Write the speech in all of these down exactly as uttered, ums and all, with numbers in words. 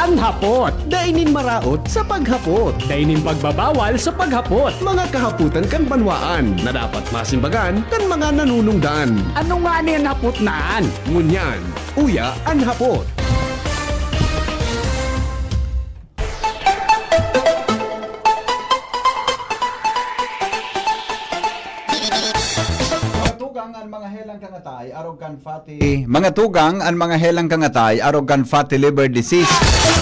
An hapot. Dai nin maraot sa paghapot. Dai nin pagbabawal sa paghapot. Mga kahapotan kan banwaan na dapat masimbagan kan mga nanunungdan. Ano ngani an hapot na an? Ngunyan, uya an hapot. Mga tugang an mga helang kan atay, arog kan fatty. Mga tugang an mga helang kan atay, arog kan fatty liver disease,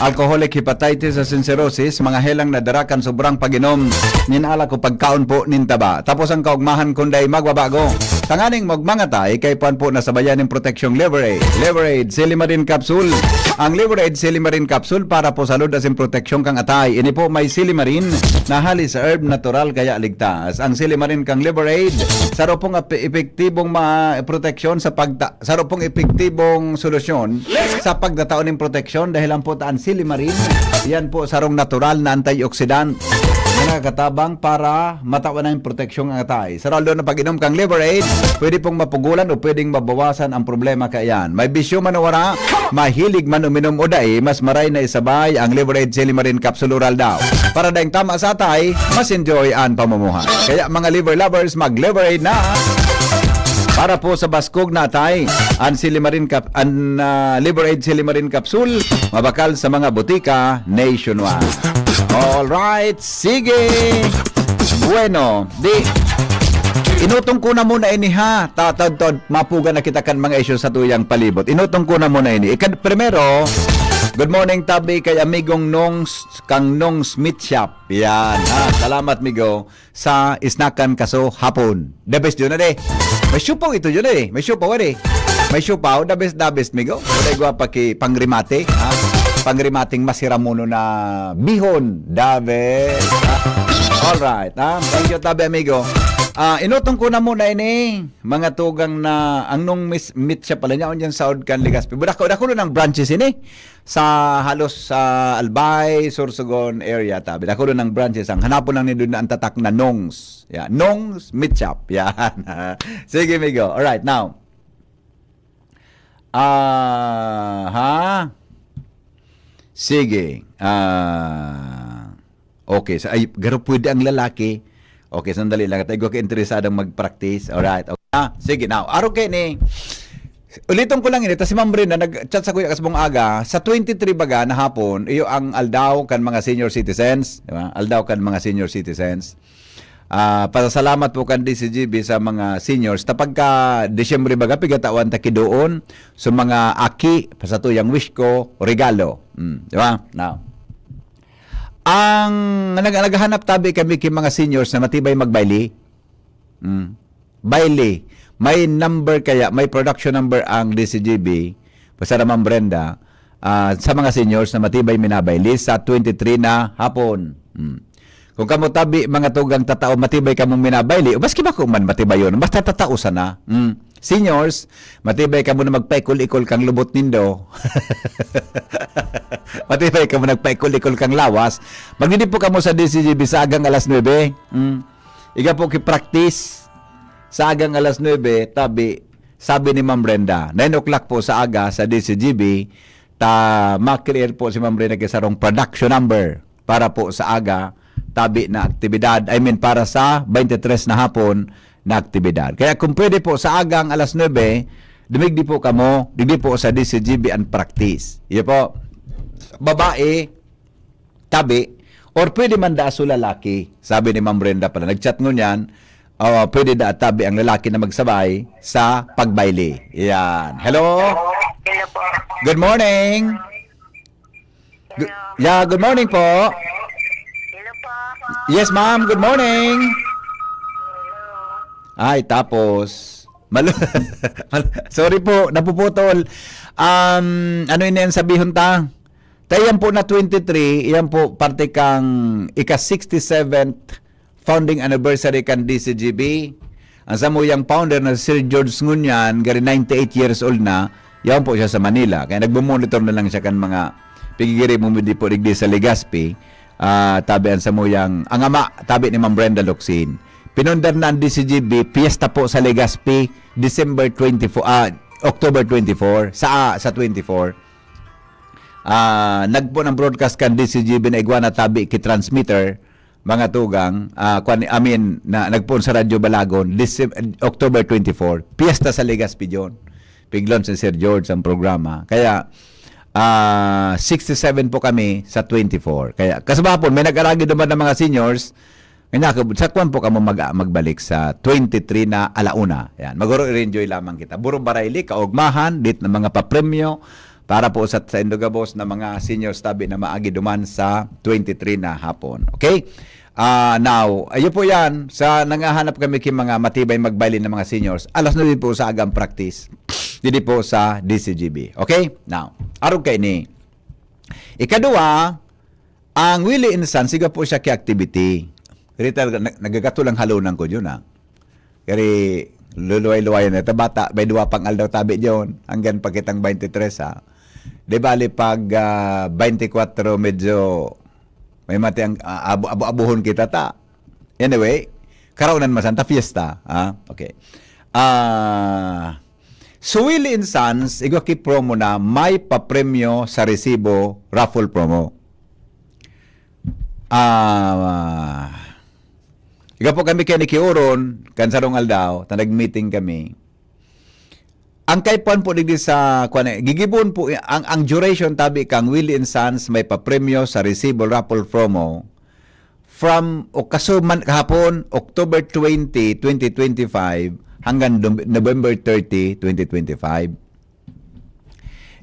alcoholic hepatitis asin cirrhosis, mga helang na dara kan sobrang pag-inom nin alak o pagkaon po nin taba. Tapos ang kaugmahan kun dai magbabago. Tanganing magmangatay, kaipuhan po na sabayan nin proteksyong Liver Aid. Liver Aid, Silimarin Capsule. Ang Liver Aid, Silimarin Capsule para po sa lud asin proteksyon kan atay. Ini po may silimarin na hali sa herb, natural kaya ligtas. Ang silimarin kan Liver Aid, saro pong ep-, epektibong ma-, proteksyon sa pagta-, saro pong epektibong solusyon sa pagtatao nin proteksyon dahil ang putaan silimarin, yan po sarong natural na antioxidant na nakakatabang para matawan ang proteksyon ang atay. Sa raldo na pag-inom kang Liver Aid, pwede pong mapugulan o pwedeng mabawasan ang problema kaiyan. May bisyo man o wala, mahilig man uminom o dai, mas maray na isabay ang Liver Aid Silimarin Capsule Oral daw. Para daing tama sa atay, mas enjoy ang pamumuhay. Kaya mga liver lovers, mag-Liver Aid na! Para po sa baskog na atay, ang Silimarin Cap-, ang, ah, Liver Aid Silimarin Capsule, mabakal sa mga botika nationwide. Alright, sige! Bueno, di, inutong ko na muna ini ha. Tatadtad, mapuga na kita kan mga isyu sa tuyang palibot. Inutong ko na muna ini. Ikad-, primero, good morning, tabi, kay amigong Nongs, kang Nongs Meat Shop. Yan, ha. Salamat, migo. Sa Isnakan Kaso Hapon. The best yun, ade. May siupaw ito yun, eh. May siupaw, ade. May siupaw, the best, the best, migo. Wala igwa pa ki pangrimate, ha? Pangrimating masiramuno na bihon. The best, ha? Alright, ha? Thank you, tabi, amigo. Ah, inutong ko na muna ini, mga tugang na ang nung mis-, meat siya pala niya, on dyan sa Odkan, Legazpi. Dako, dako na ng branches ini. Sa halos sa Albay, Sorsogon area, tabi. Dako na ng branches. Ang hanapon lang nindo na ang tatak na Nongs. Yeah, Nongs Meat Shop. Yan. Sige, migo. Alright, now. Ah, ha? Sige. Ah, okay. So, ay, garo pwede ang lalaki. Okay, sandali lang. Tayo ka interesadong mag-practice. Alright. Okay. Ah, sige, now. Araw kayo ni... Uliton ko lang ini. Tas si Ma'am Brenda, nag-chat sa kuya kasbong aga. Sa twenty-three baga na hapon, iyo ang aldaw kan mga senior citizens. Di ba? Aldaw kan mga senior citizens. Ah, pasasalamat po kan D C G B sa mga seniors. Ta pagka Disyembre baga, pigatawan ta ki doon. So, mga aki, sa tuyang wish ko, regalo. Mm, di ba? Now, ang nag-, naghahanap tabi kami ki mga seniors na matibay magbayli. Mm. Bayli. May number kaya, may production number ang D C G B, basta naman Brenda, ah, sa mga seniors na matibay minabayli sa twenty-three na hapon. Mm. Kung kamo tabi, mga tugang tatao, matibay kamong minabayli, o maski bako man matibay yun, basta tatao sana. Mm. Seniors, matibay kamo na magpaikol-ikol kang lubot nindo. Matibay kamo nagpaikol-ikol kang lawas. Magdidipo kamo sa D C G B sa agang alas nuebe. Mm. Iga po ki-practice sa agang alas nuebe, tabi, sabi ni Ma'am Brenda, nine o'clock po sa aga sa D C G B, ta ma-clear po si Ma'am Brenda ki sarong production number para po sa aga, tabi na aktibidad, I mean, para sa twenty-three na hapon na aktibidad. Kaya kung pwede po sa agang alas nuebe, dumigdi po kamo, digdi po sa D C G B ang practice. Iyo po, babae, tabi, or pwede man da so lalaki, sabi ni Ma'am Brenda pala. Nag-chat ngunyan, ah, pwede da tabi ang lalaki na magsabay sa pagbayli. Yan. Hello? Hello po. Good morning. Gu- Hello. Yeah, good morning po. Hello po. Yes, ma'am. Good morning. Hello. Ay, tapos. Mal- mal- Sorry po, napuputol. Um, ano ini ang sabihon ta? Ta iyan po na twenty-three, iyan po parte kang ika-sixty-seventh founding anniversary kan D C G B. Ang samuyang founder na si Sir George Ngunyan, gari ninety-eight years old na, yaon po siya sa Manila. Kaya nagmumonitor na lang siya kan mga pigigiri mo di po digdi sa Legazpi. Ah, tabi ang samuyang, ang ama, tabi ni Ma'am Brenda Locsin. Pinundar na ang D C G B, piyesta po sa Legazpi, December twenty-four, ah, October twenty-four, sa, sa twenty-four. Ah, nagpoon ang broadcast kan D C G B na igwa na tabi ki transmitter, mga tugang, ah, kwan, I mean, na, nagpoon sa Radyo Balagon, Decem-, October twenty-four, Piyesta sa Legazpi John. Piglon si Sir George ang programa. Kaya, ah, sixty-seven po kami sa twenty-four. Kaya, kasabahapon, may nag-aragi naman ng mga seniors, kanya, sa kwan po kamo mag-, magbalik sa twenty-three na alauna. Yan. Maguro enjoy lamang kita. Buro barayli, kaugmahan, dit na mga papremyo, para po sa, sa Indogabos na mga seniors tabi na maagi duman sa twenty-three na hapon. Okay? Ah, now, ayo po yan. Sa nangahanap kami ki mga matibay magbaylin na mga seniors, alas nuebe po sa agang practice. Didi po sa D C G B. Okay? Now, arog kay ni. Ikadua, ang Willie and Sons, siga po siya ki activity. Rita, nag-, nagagato lang halonan ko yun, ha. Kari, luluway-luwayan na. Ito bata, may duwa pang aldaw tabi yun. Hanggang pagkitang twenty-three, ha. Di bali pag, ah, twenty-four, medyo may mati ang, ah, abo-, abo-abohon kita ta. Anyway, karaunan masanta, fiesta. Ha? Okay. Ah, so Willie and Sons, igwa ki promo na may papremyo sa resibo raffle promo. Ah, igwa po kami kaya ni Kiuron, kan sarong aldaw, ta nag-meeting kami. Ang kaipuhan po digdi sa, kuwan eh, gigibon po, ang, ang duration tabi kang Willie and Sons may papremyo sa resibo raffle promo from o kaso man kahapon, October twenty, twenty twenty-five, hanggang Dom-, November thirty, twenty twenty-five.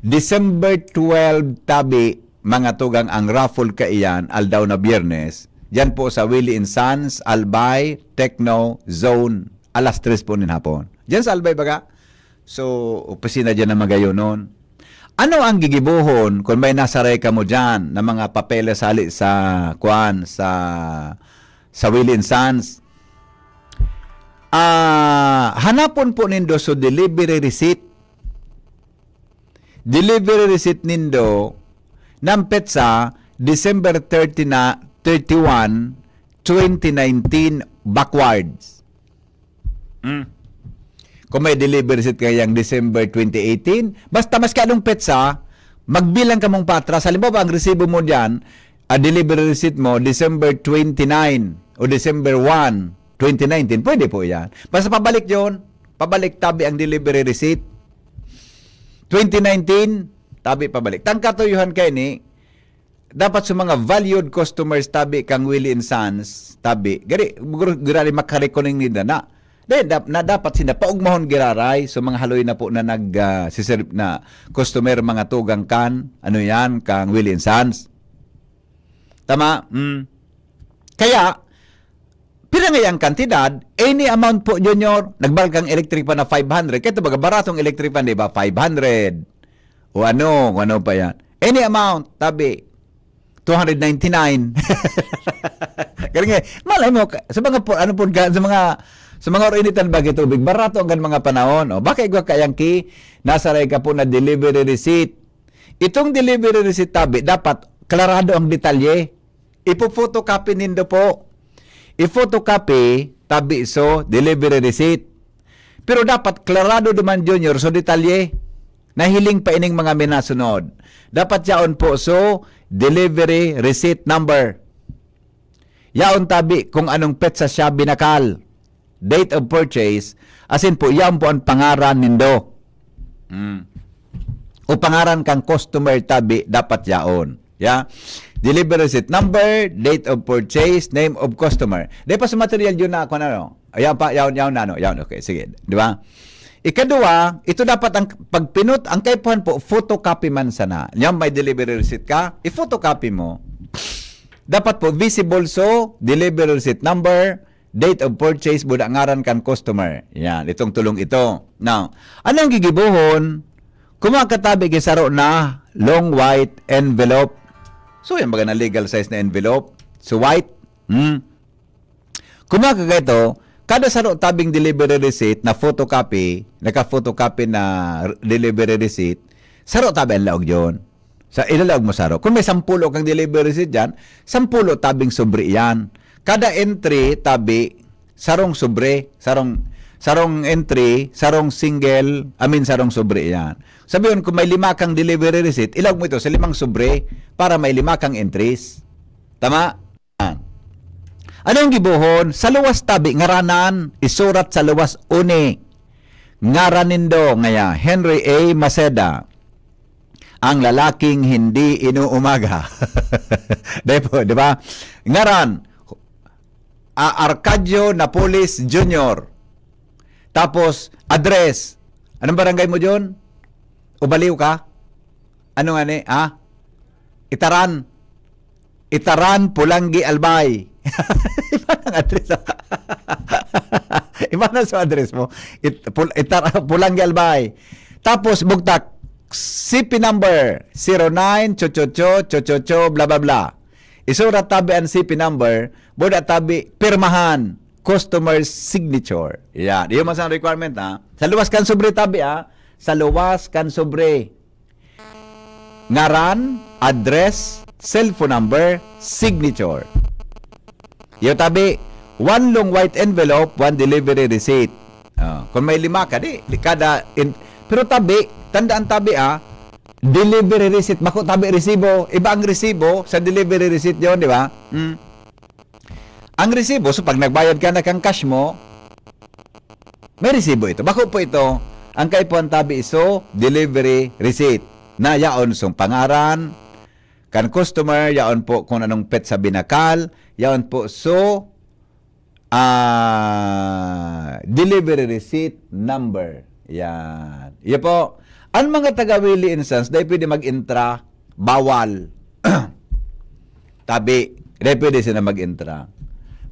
December twelve tabi, mga tugang, ang raffle kaiyan, aldaw na Biyernes, diyan po sa Willie and Sons, Albay, Techno Zone, alas tres po nin hapon. Diyan sa Albay baga? So, opisina diyan na magayonon. Ano ang gigibohon kung may nasaray kamo diyan na mga papeles hali sa, kuwan, sa, sa Willie and Sons? Ah, hanapon po nindo so delivery receipt. Delivery receipt nindo, nang petsa, December thirty na, thirty-one, twenty nineteen, backwards. Hmm. Kung may delivery receipt kayang December twenty eighteen, basta maski anong petsa, magbilang kamong patras. Halimbawa, ang resibo mo diyan, ah, delivery receipt mo, December twenty-nine o December one, twenty nineteen, pwede po yan. Basta pabalik yon, pabalik tabi ang delivery receipt. Twenty nineteen, tabi pabalik. Tangka to, Johan, kay ni, dapat sa mga valued customers tabi kang Willie and Sons, tabi. Gari, guro-, gurali makarekoning nila na. Then, dap-, na dapat sila paugmahon giraray. So, mga haloy na po na nag, ah, siserv-, na customer, mga tugang kan, ano yan, kang Willie and Sons. Tama? Mm. Kaya, pira nga yung kantidad, any amount po, Junior, nagbakal kang electric fan na five hundred, kaya ito baga baratong electric fan, di ba? Five hundred. O ano, kung ano pa yan. Any amount, tabi, two hundred ninety-nine. Galing eh. Malay mo, ka-, sa mga po, ano po, ka-, sa mga, sa mga orinitan bagay tubig, barato ang mga panahon. O, baka igwa kayang ki, nasaray ka po na delivery receipt. Itong delivery receipt, tabi, dapat klarado ang detalye. Ipo-photocopy nindo po. I-photocopy, tabi, so, delivery receipt. Pero dapat klarado duman, Junior, so detalye. Nahiling pa ining mga minasunod. Dapat yaon po, so, delivery receipt number. Yaon tabi kung anong petsa siya binakal. Date of purchase, asin po, yaon po ang pangaran nindo. Mm. O pangaran kang customer tabi, dapat yaon. Ya? Delivery receipt number, date of purchase, name of customer. Di pa sa material yun na ako na, no? Ayan pa, yaon, yaon na, no? Yaon, okay, sige. Di ba? Ikadua, ito dapat ang pagpinot, ang kaipuhan po, photocopy man sana. Yan, may delivery receipt ka, i-photocopy mo. Dapat po, visible so, delivery receipt number, date of purchase, buda ngaran kan customer. Yan, itong tulong ito. Now, anong gigibohon? Kumuha ka tabi ki saro na long white envelope. So, yan baga na legal size na envelope. So, white. Hmm. Kumuha ka kaito, kada saro tabing delivery receipt na photocopy, naka-photocopy na r-, delivery receipt, saro tabi ang laog yun. Sa ilalaog mo saro. Kung may sampulo kang delivery receipt dyan, sampulo tabing sobre iyan. Kada entry, tabi, sarong sobre, sarong, sarong entry, sarong single, I mean, sarong sobre iyan. Sabihon, kung may lima kang delivery receipt, ilawag mo ito sa limang sobre para may lima kang entries. Tama? Anong gibohon? Sa luwas tabi, ngaranan, isurat sa luwas uni. Ngaran nindo, ngaya, Henry A. Maceda, ang lalaking hindi inuumaga. Di po, di ba? Ngaran, ah, Arcadio Napoles Junior. Tapos, address. Anong barangay mo, John? Ubaliw ka? Ano nga ni? Ah? Itaran. Itaran, Pulanggi, Albay. Iba nang address. Iba na sa address mo. It, Pul, Itar, Pulanggi, Albay. Tapos, bugtak, C P number, zero nine, cho, cho, cho, cho, cho, cho, bla, bla, bla. Isurat tabi ang C P number, buda tabi, pirmahan, customer's signature. Yan. Iyo man sa requirement, ha? Sa luwas kan sobre tabi, ha? Sa luwas kan sobre. Ngaran, address, cellphone number, signature. Iyo tabi, one long white envelope, one delivery receipt. Ah, kung may lima ka, di, di kada, in, pero tabi, tandaan tabi, ah, delivery receipt, bako tabi resibo. Iba ang resibo sa delivery receipt yon, di ba? Hmm. Ang resibo, so pag nagbayad ka na kang cash mo, may resibo ito. Bako po ito, ang kaipuhan tabi iso, delivery receipt. Na yaon song pangaran, kan customer, yaon po kung anong petsa binakal, yaon po so, ah, delivery receipt number. Yan. Iyo po. Ang mga taga Willie and Sons, dahil pwede mag-intra, bawal. Tabi, dahil pwede sila mag-intra.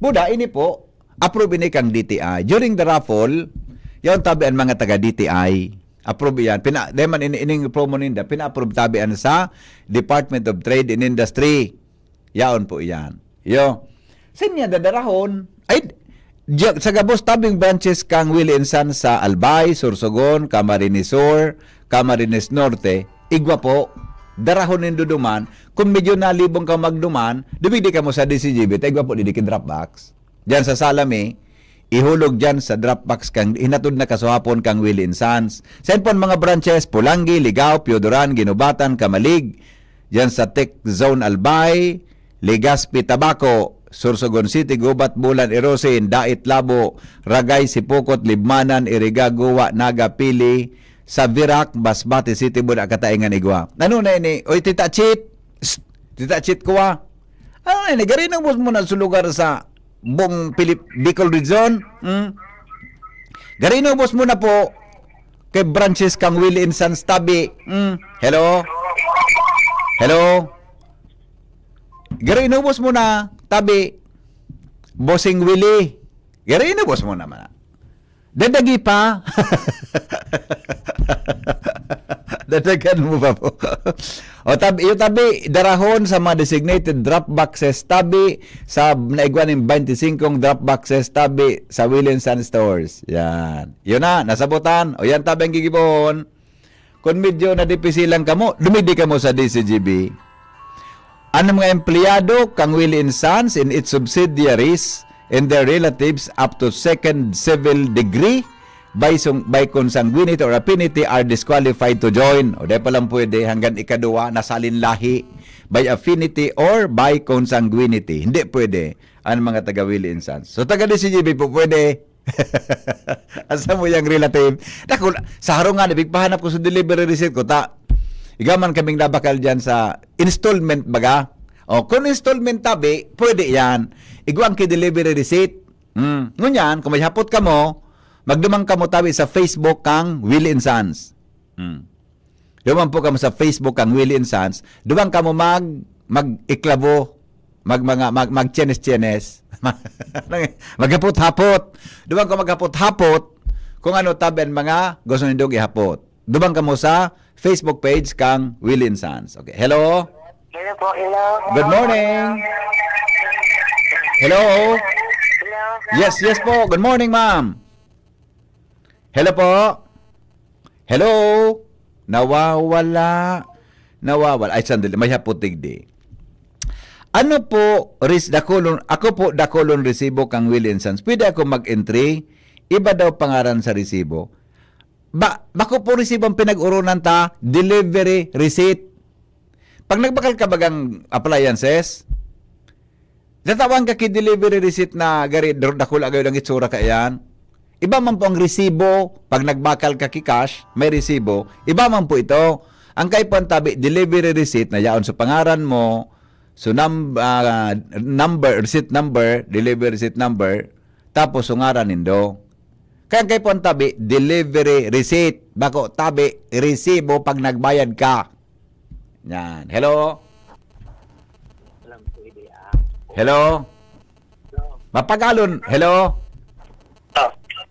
Buda, ini po, approve ini kang D T I. During the raffle, yaon tabi ang mga taga D T I. Approve yan. Pina, dahil man ini, ining promo ninda, pina-approve tabi yan sa Department of Trade and Industry. Yaon po yan. Yo. Sin niya dadarahon? Ay, diya, sa gabos tabing branches kang Willie and Sons sa Albay, Sorsogon, Camarines Sur, Camarines Norte, igwa po, darahon nindo duman. Kung medyo nalibong ka magduman, dumigdi ka mo sa D C G B, ta igwa po, didi ki drop box. Diyan sa Salami, ihulog diyan sa drop box kang hinatod na kasuhapon kang Willie and Sons. Sa po mga branches, Pulangi, Ligao, Pioduran, Ginubatan, Camalig, diyan sa Tech Zone Albay, Legazpi, Tabaco, Sorsogon City, Gubat, Bulan, Irosin, Dait, Labo, Ragay, Sipocot, Libmanan, Iriga, Guwa, Naga, Pili, sa Virac, Masbate City, Buda, Kataingan, Igwa. Ano na ini? Oy, Tita Chit! Psst! Tita Chit ko, ah. Ano na ini? Gari na ubos mo na sa lugar sa buong Pilip-, Bicol Region? Hmm? Gari na ubos mo na po kay branches kang Willie and Sons tabi. Hmm? Hello? Hello? Garo inubos mo na, tabi, Bossing Willie. Garo inubos mo naman. Dadagi pa. Dadagan mo pa po. O, tabi, yung tabi, darahon sa mga designated drop boxes, tabi, sa naigwa ning twenty-five drop boxes, tabi, sa Willie and Sons Stores. Yan. Yun na, nasabutan. O yan, tabi ang gigibohon. Kun medyo nadipisilan kamo, dumidi kamo sa D C G B. An mga empleyado kang Willie and Sons and its subsidiaries and their relatives up to second civil degree by sung-, by consanguinity or affinity are disqualified to join. O, di pa lang pwede, hanggang ikaduwa, nasalin lahi, by affinity or by consanguinity. Hindi pwede ang mga taga Willie and Sons. So, taga D C G B po, pwede. Asa mo yang relative? Dakul-, sa harong nga, nabigpahanap ko sa delivery receipt ko, ta, igaman kaming nabakal dyan sa installment baga. O, kung installment tabi, pwede yan. Igwang ki delivery receipt. Hmm. Ngunyan, kung may hapot kamo, magdumang kamo tabi sa Facebook kang Willie and Sons. Hmm. Duman po kamo sa Facebook kang Willie and Sons. Duman kamo mag, mag-iklabo, mag, mga, mag, mag-chenes-chenes. Maghapot-hapot. Duman ko maghapot-hapot kung ano tabi ang mga gusto nindong ihapot. Duman kamo sa Facebook page kang Willie and Sons. Okay. Hello? Hello po, hello. Good morning. Hello? Hello, sir. Yes, yes po. Good morning, ma'am. Hello po? Hello? Nawawala. Nawawala. Ay, sandali. May hapot digdi. Ano po, ris-, dakulon, ako po, dakulon resibo kang Willie and Sons. Pwede ako mag-entry? Iba daw pangaran sa resibo. Ba, bako po resibo ang pinag-oronan ta, delivery receipt. Pag nagbakal ka bagang appliances, tatawan ka ki delivery receipt na gari, dr-, dakula gayud ang itsura kaiyan. Iba man po ang resibo, pag nagbakal ka ki cash, may resibo. Iba man po ito. Ang kaipuhan tabi, delivery receipt na yaon sa pangaran mo, so num-, ah, number, receipt number, delivery receipt number, tapos so ngaran nindo. Kaya ang kaipuhan tabi, delivery receipt. Bako tabi, resibo pag nagbayad ka. Yan. Hello? Walang pwede, ah. Hello? Hello? Mapagalon. Hello? Oh,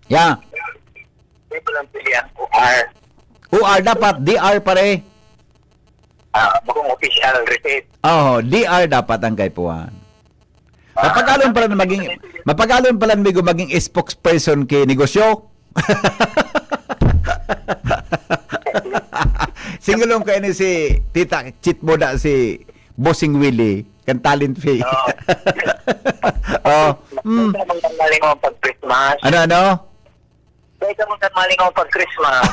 Yeah. Hindi ko lang pili ang O R. O R dapat, D R pare. Ah, bakong official receipt. Oh, D R dapat ang kaipuhan. Mapagalon pala na maging, mapagalon pala, amigo, maging spokesperson ki negosyo. Singulong ko ini si Tita Chit Boda, si Bossing Willie, kan Talent Fee. Oo. Oh. Mm. Sa mga malingaw pag Christmas. Ano, ano? Dahil ka mong malingaw pag Christmas.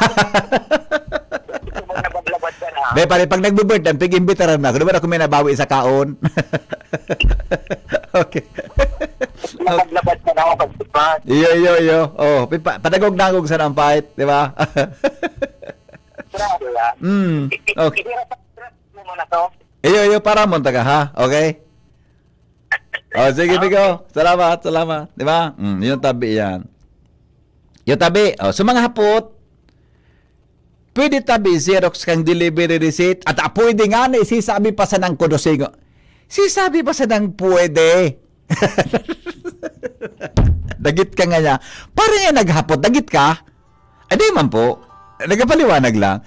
Gusto mo na maglabad ka na. Be, pare, pag nagbe-birthday, pig-imbitaran na ako. Di ba ako may nabawi sa kaon? Okay. Maglabad ka na ako pag Christmas. Iyo, iyo, iyo. Oh, pipa-, padagog-dagog sa nampait, di ba? Grabe, ah. Mm. Okay. Hindi na sa stress mo muna to. Iyo, iyo, para mo, taga, ha? Okay? Oh, sige, Okay. Migo. Salamat, salamat. Di ba? Mm, yung tabi yan. Yung tabi, oh, sa mga hapot, pwede tabi Xerox kang delivery receipt. At, ah, pwede nga na, sisabi pa sa nang kudosingo. Sisabi pa sa nang pwede. Dagit ka nga niya. Parang nga naghapot, dagit ka? Ay, di man po. Nagapaliwanag lang.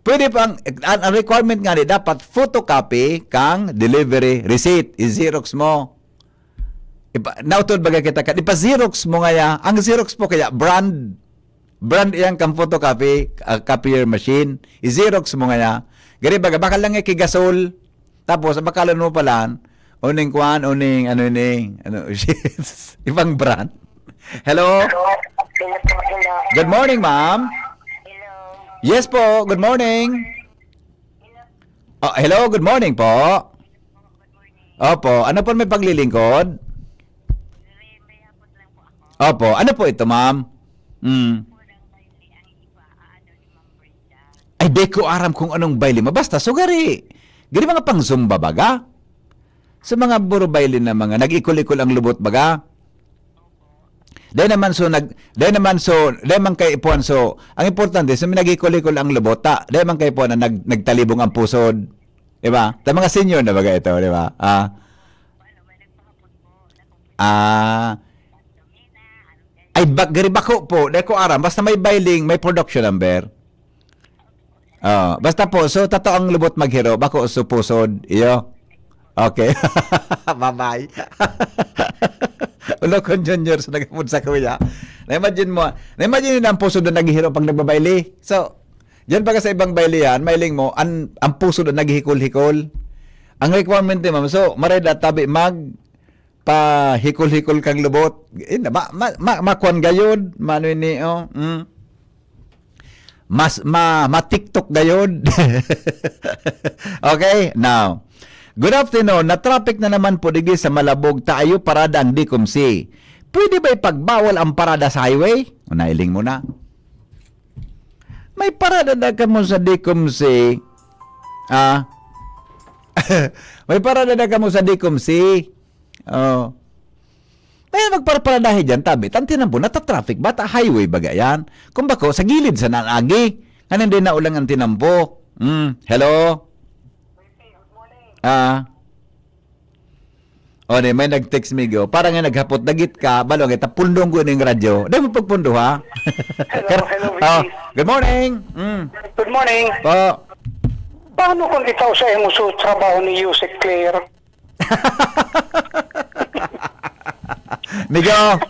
Pwede pang, ang, ang requirement nga ni, dapat photocopy kang delivery receipt. I-xerox mo. Ipa-, nautod baga kita ka, ipa-xerox mo nga ya. Ang xerox po kaya, brand. Brand iyang kang photocopy, ah, copier machine. I-xerox mo nga ya. Gani baga, baka lang nga kigasol. Tapos, bakalon mo pala, uning kwan, uning, ano ning, ano, ibang brand. Hello? Hello. Good morning, ma'am. Hello. Yes po, good morning. Oh, hello, good morning po. Opo, ano po may paglilingkod? Opo, ano po ito, ma'am? Mm. Ay, di ko aram kung anong bayle mo. Basta, so gari, gari mga pang-zumba baga? Sa mga buro bayle na mga nag-ikol-ikol ang lubot baga? Dahil naman so, nag-, dahil naman so, dahil man kay ipuan so, ang importante, so nag-ikol-ikol ang lubot, ta, dahil man kay ipuan na nag-, nagtalibong ang pusod. Di ba? Sa mga senior na baga ito, di ba? Ah. Ah. Ay, bak-, gari bako po, di ko aram. Basta may bayle, may production number. Oh, basta po, so, tato ang lubot maghiro, bako so pusod, iyo. Okay. Bye-bye. Ulo ko, Junior, sa nagapod sa kuya. Na-imagine mo, na-imagine na ang pusod na naghihiro pag nagbabayle. So, diyan pag sa ibang bayle yan, mailing mo, an, ang pusod na naghihikol-hikol. Ang requirement ni ma'am, so, mareda tabi mag pahikol-hikol kang lubot. Eh, ma, ma, ma, makwan gayod, mano ini, oh. Mm. Mas, ma, ma-TikTok gayod. Okay, now. Good afternoon. Na-traffic na naman po digdi sa Malabog. Tayo parada ang Dicom C. Pwede ba ipagbawal ang parada sa highway? O, nailing mo na. May parada na kamo sa Dicom C. Ah. May parada na kamo sa Dicom C. Oh. Kaya magparparadahe dyan, tabi. Tan tinampo, nata-traffic ba? Ta highway baga yan? Kung bako, sa gilid sa naagi. Ngayon din na ulang ang tinampo. Mm, hello? Ah. O, di, may nag-text, Migo. Parang nga naghapot, dagit ka, balo, kita, pundong ko ning radyo. Di mo pagpundo, ha? Hello, hello, Oh, V P. Good morning. Mm. Good morning. Po. Paano kung ikaw sa imo sa trabaho ni Yusek Claire? Migo,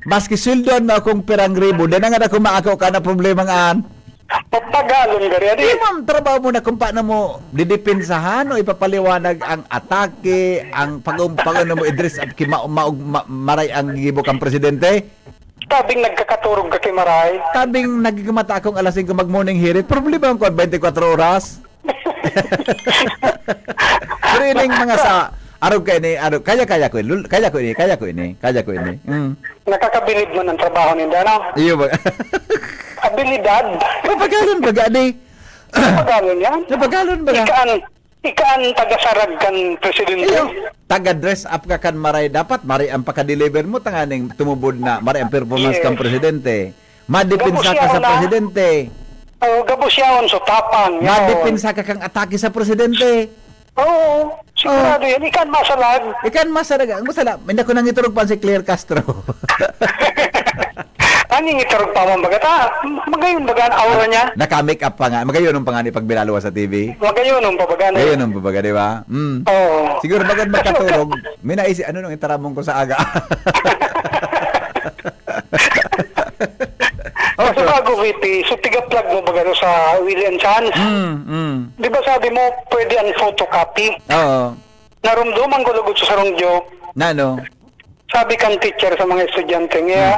maski sweldoan mo akong pirang ribo, di na nga ako maako ka na problema nga an. Papagalon gari, adi. Di mo ang trabaho mo na kung paano mo didepensahan o ipapaliwanag ang atake, ang pag-, pag-, ano mo, i-dress up, ki-, ma-, ma-, ma-, maray ang gibo kang presidente? Tabing nagkakaturog ka ki Maray. Tabing nagigmata akong alas singko mag-morning hirit. Problema ang kuwan, twenty-four oras. Pero ining mga sa, arog ka ini, arog, kaya, kaya ko, lul-, kaya ko ini, kaya ko ini, kaya ko ini. Mm. Nakakabilib man ang trabaho ninda, no? Iyo ba? Abilidad. Papagalon ba gani? Papagalon yan. Papagalon ba? Ikaan, ikaan tagasarag kan presidente. Iyo, taga-dress up ka kan Maray. Dapat Maray ang pakadeliver mo, tanganing tumubod na Maray ang performance kan presidente. Madipinsa ka sa presidente. Oh, gabos yaon, so tapang. Madipinsa ka kang atake sa presidente. Oo, sigurado yan. Ikan masalag. Ikan masalag. Ang masala, hindi ko nangiturog pa si Claire Castro. Ang nangiturog pa man baga ta. Magayon baga ang aura niya. Naka-make up pa nga. Magayon ang pangani pag binalwa sa T V. Magayon ang babaga na. Magayon ang babaga, di ba? Mm. Oo. Siguro baga makaturog, may naisip, ano nung itaramon ko sa aga? Mas bago, V P, so tiga-plug mo ba gano'n sa William Chance? Mm, mm. Di ba sabi mo, pwede ang photocopy? Oo. Narumduman ko lugod sa sarong joke. Nano? Sabi kang teacher sa mga estudyante niya,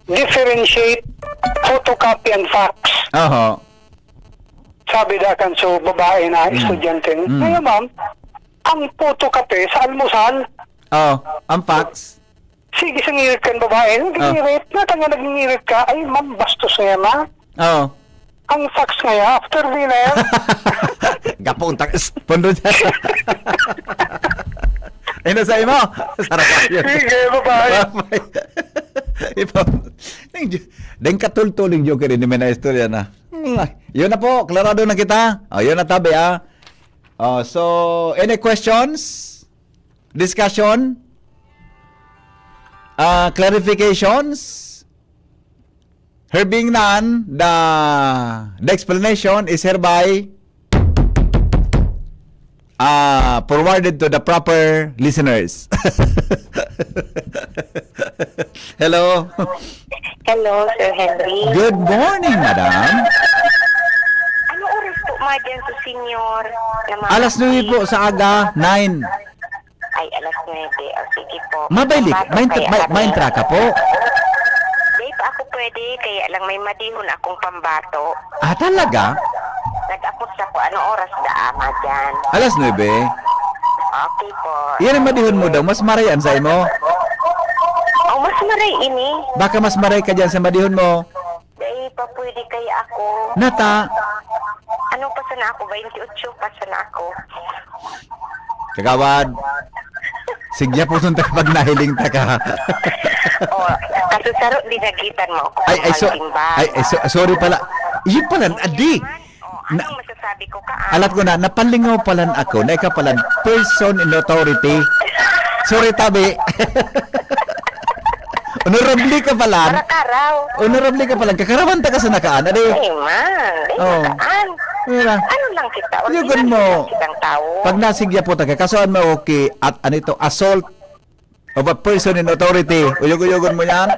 differentiate photocopy and fax. Oho. Sabi da kan so babae na estudyante niya, "Ngayon, ma'am, ang photocopy sa almusal." Oh, ang fax? Sige, sa ngirit kan babae. Nagngirit. Nata nga nagngirit ka. Ay, ma'am, bastos nga yan, ha? Oo. Ang fax nga yan, after dinner. Gapon, tak-, s-, pondo niya. Ay, nasa imo? Sarap yun. Sige, bye-bye. Bye-bye. Ipa-, nang ju-, deng katultuling joker ini, may na istorya na. Hmm, yun na po, klarado na kita. O, yun na tabi, ah. O, so, any questions? Discussion? Ah, clarifications? Her being none, the, the explanation is hereby, ah, forwarded to the proper listeners. Hello? Hello, Sir Henry. Good morning, madam. Ano oras po, madyan, sa senior na mga Alas nuebe po sa aga, nine. Ay, alas nuebe. O, sige po. Mabay li-, Pambato main-, kaya may, kami. Main truck ka po? Di pa ako pwede, kaya lang may madihon akong pambato. Ah, talaga? Nag-apot sa ko, ano oras da ama dyan? Alas nuebe. Okay po. Iyan ang madihon mo daw, mas maray an sa imo? Oh, mas maray ini. Baka mas maray ka dyan sa madihon mo. Dai pa pwede kaya ako. Nata. Ano pa sana ako? Bainti otso pa sana ako. Kagawad. Sigya po sun ta kapag nahiling ta ka. Oh, kasusaro, dinagitan mo ako. Ay, ay, so, ay, ay, so, sorry pala. Yun pala, adi. Oh, anong masasabi ko ka, ah? Alat ko na, napalingaw palan ako, na ikaw palan, person in authority. Sorry, tabi. Honorable ka palan. Marakaraw. Honorable ka palan. Kakarawan ta ka sa nakaan, adi? Ay, man. Ay, Oh. nakaan. Mira. Ano lang kita? Yugon Ordinaryo mo. lang kitang tao. Pag nasigya po ta ka, kasuhan mo, okay, at ano ito, assault of a person in authority. Uyog-uyogon mo yan?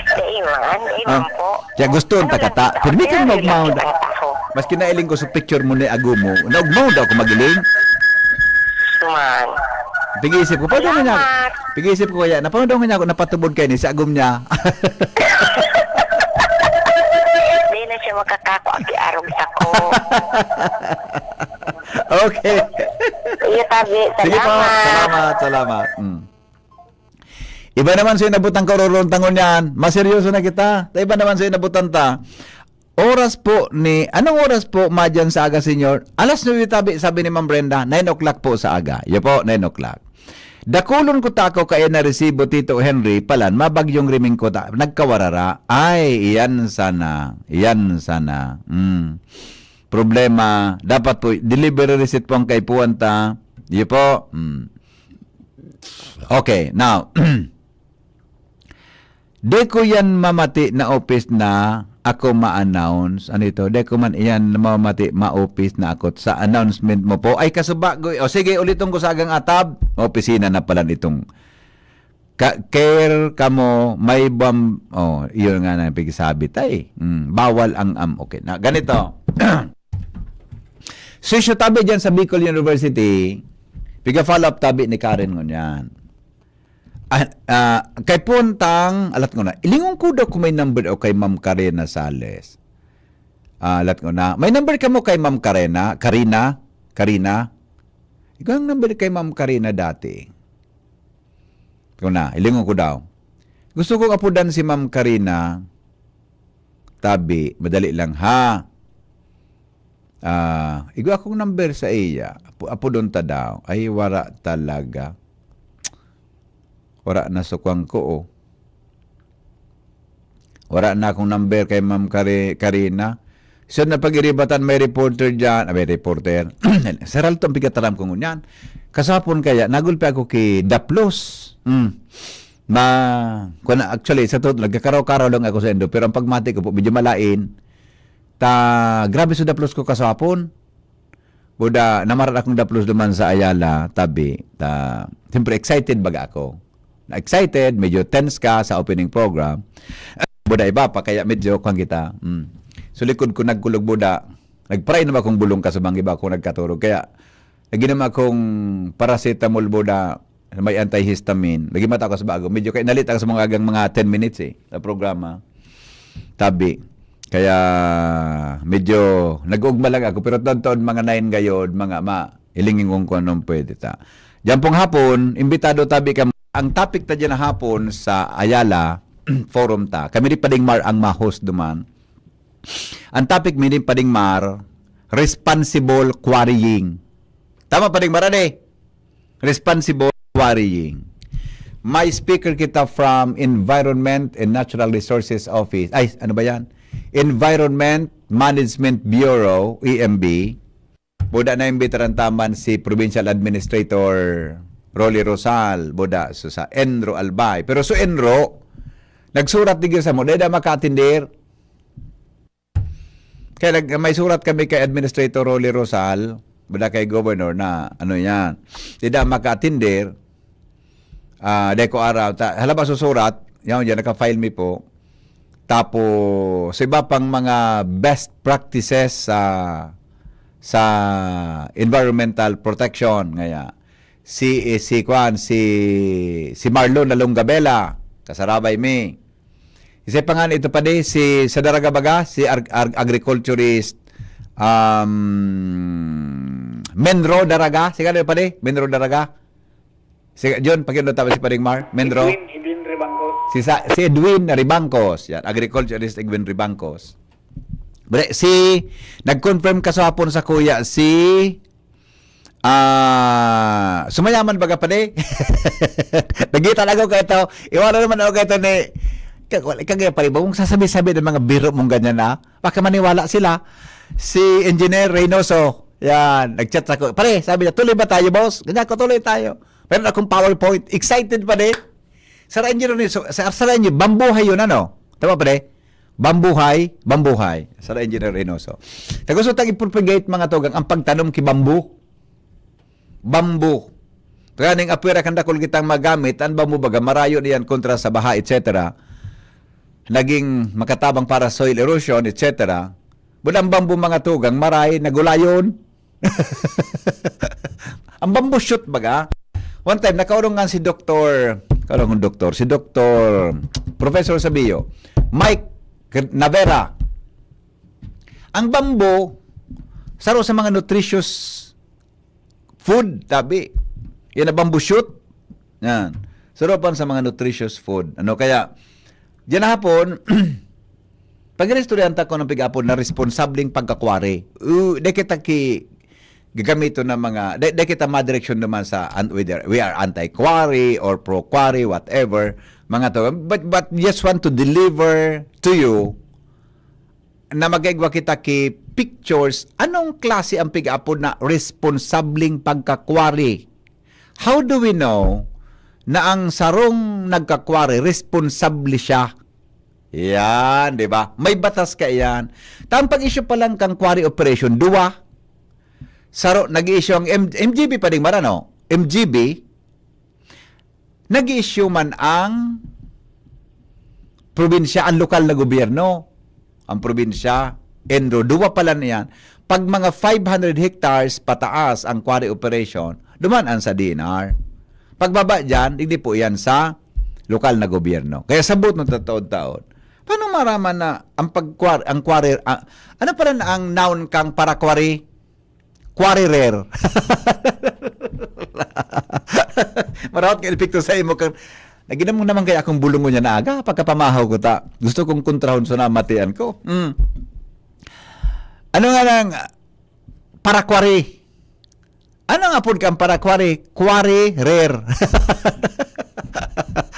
Dai man, dai man Ah. po. Kaya gusto ang Ano lang takata. kita? Pirmi kang Ordinaryo lang magmahon. kitang tao. Mas kinailing ko sa picture mo ni Agumo. Naugmaw daw ako magiling. Man. Pag-iisip ko, paano nga niya? Salamat. Pag-iisip ko kaya, na paano daw nga niya ako napatubod kayo ni sa agom niya? Di na siya makakako, aki arog sa ko. Okay. Iyo, tabi. Sige po, Salamat. salamat, salamat. Mm. Iba naman sa inabutan ko, Rorong Tangon yan. Maseryoso na kita. Ta iba naman sa inabutan ta. Oras po ni, anong oras po, madyan sa aga, senyor? Alas nuebe tabi, sabi ni Ma'am Brenda. Nine o'clock po sa aga. Iyo po, nine o'clock. Dakulon ko ta ako kaya na resibo, Tito Henry, palan, mabagyong riming ko ta, nagkawarara. Ay, iyan sana. Iyan sana. Mm. Problema, dapat po, delivery receipt po ang kaipuhan ta. Iyo po. Mm. Okay, now, di ko yan mamati na office na ako ma-announce. Ano ito? Di ko man iyan mamati ma-office na ako sa announcement mo po. Ay, kasubagoy. O sige, uliton ko sa agang atab. Opisina na pala nitong ka-, care kamo, may bam-, oh, iyon nga na pigsabi tay. Mm, bawal ang am-, okay. Na, ganito. Sisyo tabi dyan sa Bicol University, piga-follow up tabi ni Karen ngunyan. Ah, ah, kay Pontang, alat ko na. Ilingon ko daw kung may number o kay Ma'am Karina Sales. Ah, alat ko na. May number ka mo kay Ma'am Karina? Karina? Karina? Ikaw ang number kay Ma'am Karina dati. Ko na, ilingon ko daw. Gusto kong apudan si Ma'am Karina. Tabi, madali lang ha. Ah, igwa akong number sa iya. Apo, apodon ta daw. Ay, wara talaga. Wara na sukwang ko, oh. Wara na akong number kay Ma'am Kari-, Karina. So, napag-iribatan may reporter dyan. Ah, may reporter. Saral to ang pigataram ko ngunyan. Kasapon kaya, nagulpi ako ki Daplos. Hmm. Ma, kuna, actually, sa totoo, nagkakaraw-karaw lang ako sa Indo, pero ang pagmati ko po, medyo malain. Ta, grabe sa Daplos ko kasapon. Buda, namarat akong Daplos duman sa Ayala, tabi. Ta, siyempre, excited baga ako. Na-excited, medyo tense ka sa opening program. Buda, iba pa, kaya medyo kwan kita. Mm. So, likod ko nagkulog, buda. Nagparay naman akong bulong ka sa mga iba akong nagkaturog. Kaya, naginom akong paracetamol, buda, may antihistamine. Nagimata ako sa bago. Medyo kaya nalit ako sa mga agang mga ten minutes eh, sa programa. Tabi. Kaya, medyo nag-ugma lang ako. Pero taon-taon, mga nine gayod, mga ma, ilingin kong kung anong pwede ta. Diyan pong hapon, imbitado tabi ka. Ang topic ta dyan na hapon sa Ayala, forum ta. Kami ni Pading Mar ang ma-host duman. Ang topic mi ni Pading Mar, responsible quarrying. Tama, Pading Mar, ano eh? Responsible quarrying. May speaker kita from Environment and Natural Resources Office. Ay, ano ba yan? Environment Management Bureau, E M B. Buda na imbitaran taman si Provincial Administrator Rolly Rosal, buda so sa Enro Albay. Pero so Enro, nagsurat digdi sa mo, dahil makaatender. Kaya nag-, may surat kami kay Administrator Rolly Rosal, buda kay Governor na ano yan. Dida makaatender, ah, dai ko araw. Ta, halaba susurat, yan, yan, naka-file mi po. Tapos, sa iba pang mga best practices sa, sa environmental protection, ngaya, si, eh, si, kwan, si, si Marlon Nalong Gabela, kasarabay mi. Isa pa nga ito pa di, si, sa Daraga baga, si ag-, ag-, agriculturist, um, Menro Daraga, si ano pa di? Menro Daraga? Si John, pakiundo tama si Pading Mar, Menro? Edwin, Edwin Ribangkos. Si sa, si Edwin Ribangkos. Yan, agriculturist Edwin Ribangkos. Bre, si, nag-confirm ka sa hapon sa kuya, si, ah, sumayaman baga pa di? Nagkita lang ako kayo to. Iwala naman ako kayo to ni, kag-, kag-, pare, bagong sasabi-sabi ng mga biro mong ganyan, ah. Baka maniwala sila. Si Engineer Reynoso, yan, nag-chat ako. Pare, sabi niya, "Tuloy ba tayo, boss?" Ganyan ko, "Tuloy tayo." Meron akong PowerPoint. Excited pa di. Sa Ranger ni, sa, sa Ranger, bambuhay yun, ano? Tama pa di? Bambuhay, bambuhay. Sa Ranger Reynoso. Tagusto tag i-propagate, mga tugang, ang pagtanom ki bambu. Bambu. Kaya ning apwera kan dakul kitang magamit, ang bambu baga, marayo na yan kontra sa baha, et cetera. Naging makatabang para soil erosion, et cetera. Budang bambu, mga tugang, maray, nagulayon. Ang bamboo shoot baga, one time, nakaurungan si Doktor, kaurungan Doktor, si Doktor Professor Sabio, Mike Navera. Ang bamboo, saro sa mga nutritious food, tabi. Yan ang bamboo shoot. Yan. Saro pa sa mga nutritious food. Ano kaya, diyan na hapon, pag-inistoryahan ta ko ng pig-apod na responsableng pagkakwari. Uh, di kita ki-, gagamiton ng mga, di, di kita madireksyon naman sa, an-, whether we are anti-quarry or pro-quarry, whatever, mga to. But, but just want to deliver to you na mag-igwa kita ki pictures, anong klase ang pig-apod na responsableng pagkakwari? How do we know na ang sarong nagkakwari, responsable siya? Yan, di ba? May batas ka yan. Ta ang pag-issue pa lang kang quarry operation, duwa. Saro, nag-i-issue ang M-, M G B pa ding marano. M G B, nag-i-issue man ang probinsya, ang lokal na gobyerno. Ang probinsya, ENRO, duwa pala na yan. Pag mga five hundred hectares pataas ang quarry operation, duman ang sa D N R. Pagbaba dyan, digdi po yan sa lokal na gobyerno. Kaya sabot no tataod-taod. Paano maraman na ang pagkwar-, ang quarry, ah, ano pala na ang noun kang para quarry? Quarry rare. Marawat ka epekto sa imo kang, naginam mo naman kaya akong bulungon niya na aga, pagkapamahaw ko ta. Gusto kong kontrahon sa namatian ko. Mm. Ano nga nang para quarry? Ano nga pud kang para quarry? Quarry rare.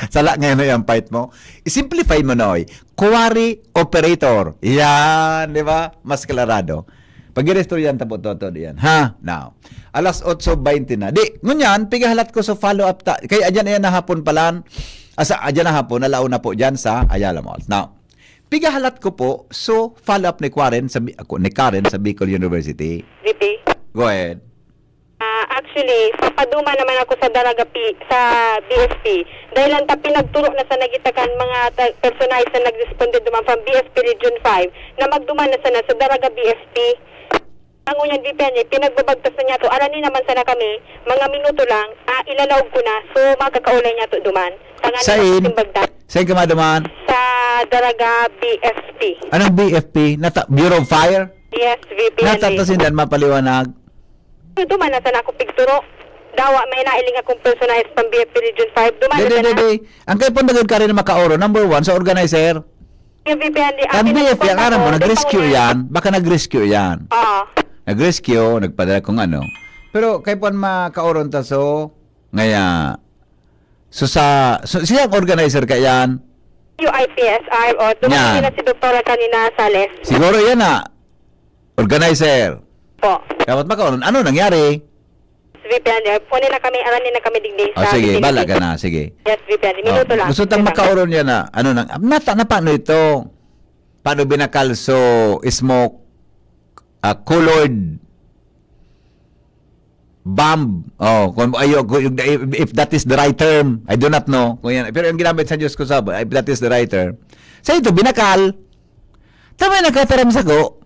Sala ngayon na yung fight mo. I-simplify mo na, oy. Quarry operator. Yan, di ba? Mas klarado. Pag-irestoryan ta po, toto diyan. Ha? Now, alas otso baynte na. Di, ngunyan, pigahalat ko sa follow-up ta. Kaya adyan, ayan na hapon palan. Asa, adyan na hapon, alauna po dyan sa Ayala Malls. Now, pigahalat ko po, so follow-up ni Karen sa, Bi- ako, ni Karen sa Bicol University. V P. Go ahead. Ah, actually, papaduma naman ako sa Daraga P, sa B S P. Dahil lang ta pinagturo na sa nagitakan mga ta- personahe na nag-responde duman from B S P Region five na magduman na sana sa Daraga B S P. Ang unyan V P N, eh, pinagbabagtas na niya to. Arani naman sana kami, mga minuto lang, ah, ilalaog ko na. So, makakaulay niya to duman. Tangan Sain? Sain ka maduman? Sa Daraga B S P. Anong B F P? Nata Bureau of Fire? Yes, V P N. Nata ta sindan mapaliwanag? Duman na sana ako pigturo. Dawa may nailing akong personahe pang B F P Region five. Duman na Dede, sana. dede. Ang kay Pundagod ka rin makaoro, number one, sa organizer. Yung V P N, di Ang akin B F P, ang nagpunta aram mo, ko, nag-rescue di pa yan. Baka nag-rescue yan. Oo. Nag-rescue, nagpadala kung ano. Pero kay puan makaoron ta so, ngaya, so sa, so, siya ang organizer ka yan? U I P S R, o, duman Yan. na si Doktora kanina, Sales. Siguro yan na. Organizer. Po. Dapat makaoron. Ano nangyari? V P N, eh, kunin na kami, arani na kami digdi O sa sige, vicinity. Bala ka na. Sige. Yes, V P N, minuto Oh, lang. gusto tang Sige. Makaoron yan na. Ano nang, nata, na paano ito? Paano binakal so smoke, ah, colored bomb? Oh, kung ayo, kung, if, if that is the right term, I do not know. Kung yan, pero yung ginamit sa Diyos ko sa, if that is the right term. Sa ito, binakal. Tama nakataram sa ko.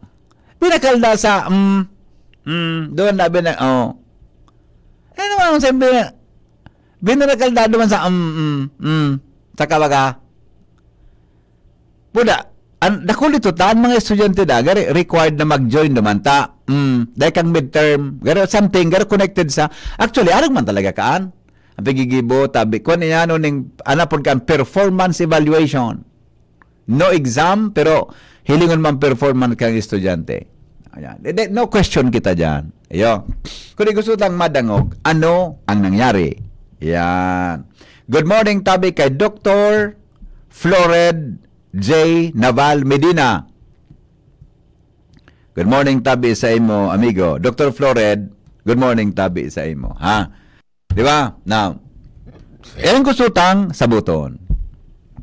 Binakal na sa, mm, mm, doon na bina-, oh. Eh, naman, siyempre, binakal na doon sa, mm, mm, mm, sa kabaga. Puda, an, dakul ito ta, ang mga estudyante da, gari, required na mag-join naman ta. Mm, dahil kang midterm, gari, something, gari, connected sa, actually, arog man talaga kaan. Ang pagigibo, tabi, kung ano yan, ano ning, ano po ka, performance evaluation. No exam, pero hilingon man performance kang estudyante. Ayan. Hindi, no question kita dyan. Ayo. Kung di gusto tang madangog, ano ang nangyari? Yan. Good morning, tabi kay Doktor Flored J Naval Medina. Good morning, tabi sa imo, amigo. Doktor Flored, good morning, tabi sa imo. Ha? Di ba? Now, yan gusto tang sabuton.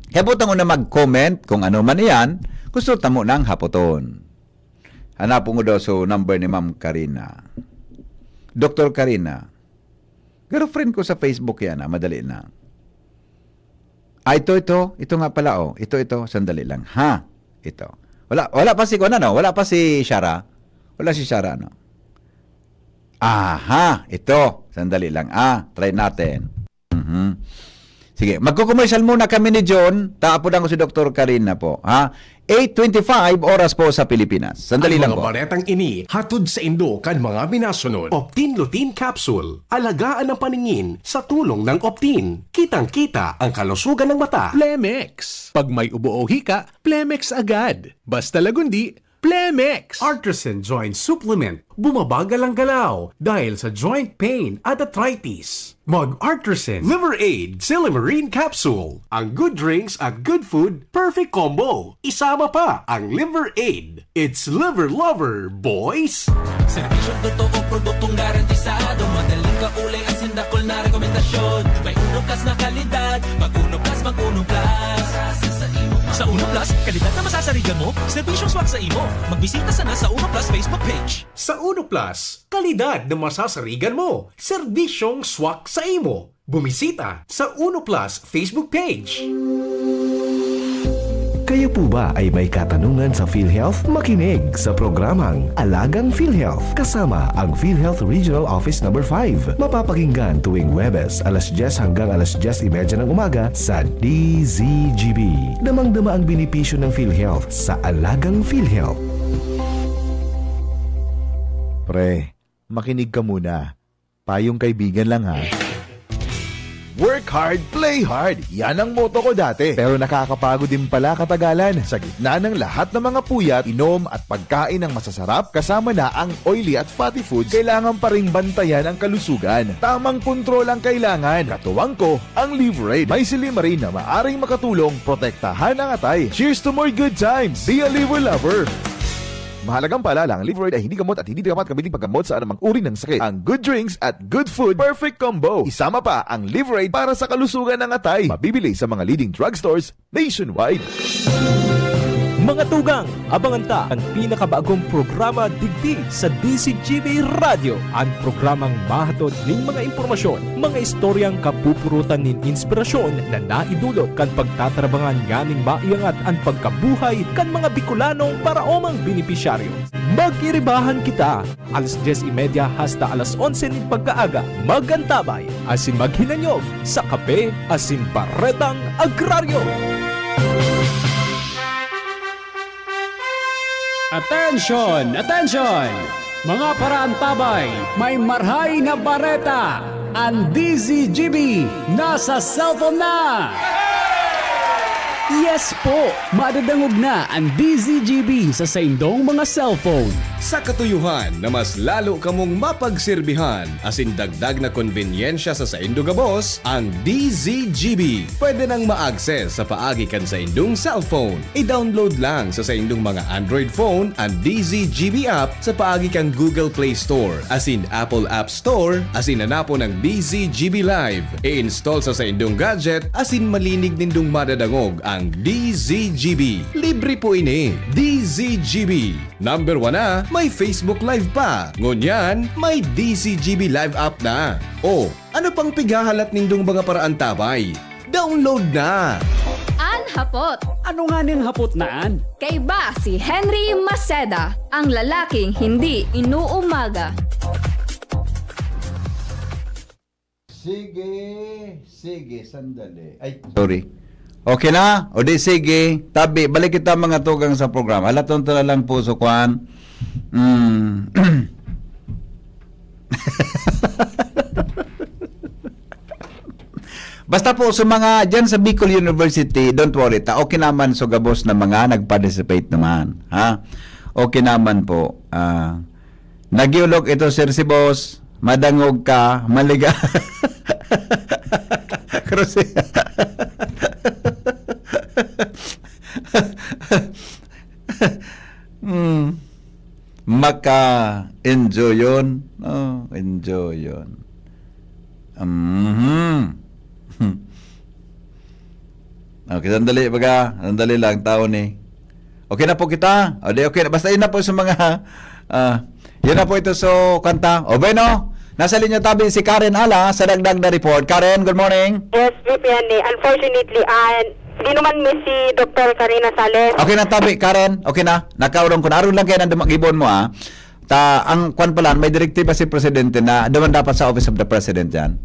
Kaya po tang una mag-comment kung ano man iyan, gusto ta mo nang hapoton. Hanapon ko daw so number ni Ma'am Karina. Doktor Karina, girlfriend ko sa Facebook yan, ah, madali na. Ah, ito, ito. Ito nga pala, oh. Ito, ito. Sandali lang, ha? Ito. Wala, wala pa si, ano, no? Wala pa si Shara. Wala si Shara, no? Aha, ito. Sandali lang, ah. Try natin. Mhm. Sige, magko-commercial muna kami ni John. Taapodan ko si Doktor Karina po, ha? Eight twenty-five oras po sa Pilipinas. Sandali Ang lang mga po. baretang ini hatod saindo kan mga minasunod. Optin Lutein Capsule. Alagaan ang paningin sa tulong ng Optin. Kitang-kita ang kalusugan ng mata. Plemex. Pag may ubo o hika, Plemex agad. Basta lagundi, Plemex. Artisan Joint Supplement. Bumabagal ang galaw dahil sa joint pain at arthritis. Mag Artisan Liver Aid Silymarin Capsule. Ang good drinks at good food, perfect combo. Isama pa ang Liver Aid. It's Liver Lover, boys! Serbisyong totoo, produktong garantisado. Madaling kaulay, asin dakul na rekomendasyon. May Uno Plus na kalidad. Mag Uno Plus, mag Uno Plus. Sa Uno Plus, kalidad na masasarigan mo, serbisyong swak sa imo. Magbisita sana sa Uno Plus Facebook page. Sa Uno Plus, kalidad na masasarigan mo, serbisyong swak sa imo. Bumisita sa Uno Plus Facebook page. Kayo po ba ay may katanungan sa PhilHealth? Makinig sa programang Alagang PhilHealth kasama ang PhilHealth Regional Office Number five. Mapapakinggan tuwing Huwebes, alas dyes hanggang alas dyes y media ng umaga sa D Z G B. Damang-dama ang benepisyo ng PhilHealth sa Alagang PhilHealth. Pre, makinig ka muna. Payong kaibigan lang, ha. Work hard, play hard. Yan ang motto ko dati. Pero nakakapagod din pala katagalan. Sa gitna ng lahat ng mga puyat, inom at pagkain ng masasarap, kasama na ang oily at fatty foods, kailangan pa ring bantayan ang kalusugan. Tamang kontrol ang kailangan. Katuwang ko, ang Livraid. May silymarin na maaring makatulong protektahan ang atay. Cheers to more good times! Be a liver lover! Mahalagang paalala, ang Livraid ay hindi gamot at hindi dapat gamitin paggamot sa anumang uri ng sakit. Ang good drinks at good food, perfect combo. Isama pa ang Livraid para sa kalusugan ng atay. Mabibili sa mga leading drugstores nationwide. Mga tugang, abangan ta an pinakabagong programa digdi sa D Z G B Radyo, an programang mahatod nin mga impormasyon, mga istoryang kapupurutan nin inspirasyon na naidulot kan pagtatarabangan nganing maiangat an pagkabuhay kan mga Bicolanong paraomang benepisyaryo. Mag-iribahan kita, alas dyes y media hasta alas onse nin pagkaaga. Mag-antabay asin maghinanyog sa Kape asin Baretang Agraryo. Atensyon! Atensyon! Mga paraantabay, may marahay na bareta! An D Z G B nasa cellphone na! Yes po! Madadangog na an D Z G B sa saindong mga cellphone. Sa katuyohan na mas lalo kamong mapagserbihan asin dagdag na konbenyensya sa saindo gabos, ang D Z G B pwede nang ma-access sa paagi kan saindong cellphone. I-download lang sa saindong mga Android phone an D Z G B app sa paagi kan Google Play Store asin Apple App Store asin hanapon ang D Z G B Live. I-install sa saindong gadget asin malinig nindong madadangog ang D Z G B. Libre po ini. D Z G B. Number one na, may Facebook Live pa. Ngunyan, may D Z G B Live app na. O, ano pang pighahalat nindong mga paraantabay? Download na! An hapot. Ano nganing hapot na an? Kaiba si Henry Maceda, ang lalaking hindi inuumaga. Sige, sige, sandali. Ay, sorry. Okay na? O di sige, tabi, balik kita mga tugang sa programa. Halaton ta na lang po sa kwan. Mm. Basta po sa mga dyan sa Bicol University, don't worry ta. Okay naman so gabos na mga nag-participate naman, ha? Okay naman po. Ah, nagyolok ito, sir, si boss. Madangog ka, maliga. Krus. Hmm. Maka-enjoy yun. Oh, enjoy yun. Mhm. Okay, sandali, baga. Sandali lang, tao ni. Okay na po kita. O, di okay na. Basta yun na po sa mga, ah, yun na po ito sa kanta. O, bueno, nasa linya tabi si Karen Ala sa dagdag na report. Karen, good morning. Yes, V P N A. Unfortunately, ah, di naman miss si Doktor Karina Sales. Okay na tabi, Karen. Okay na. Nakaurong ko na. Aron lang kayo nang dumagibon mo, ah. Ta, ang kwan pala, may direktiba si Presidente na duman dapat sa Office of the President yan.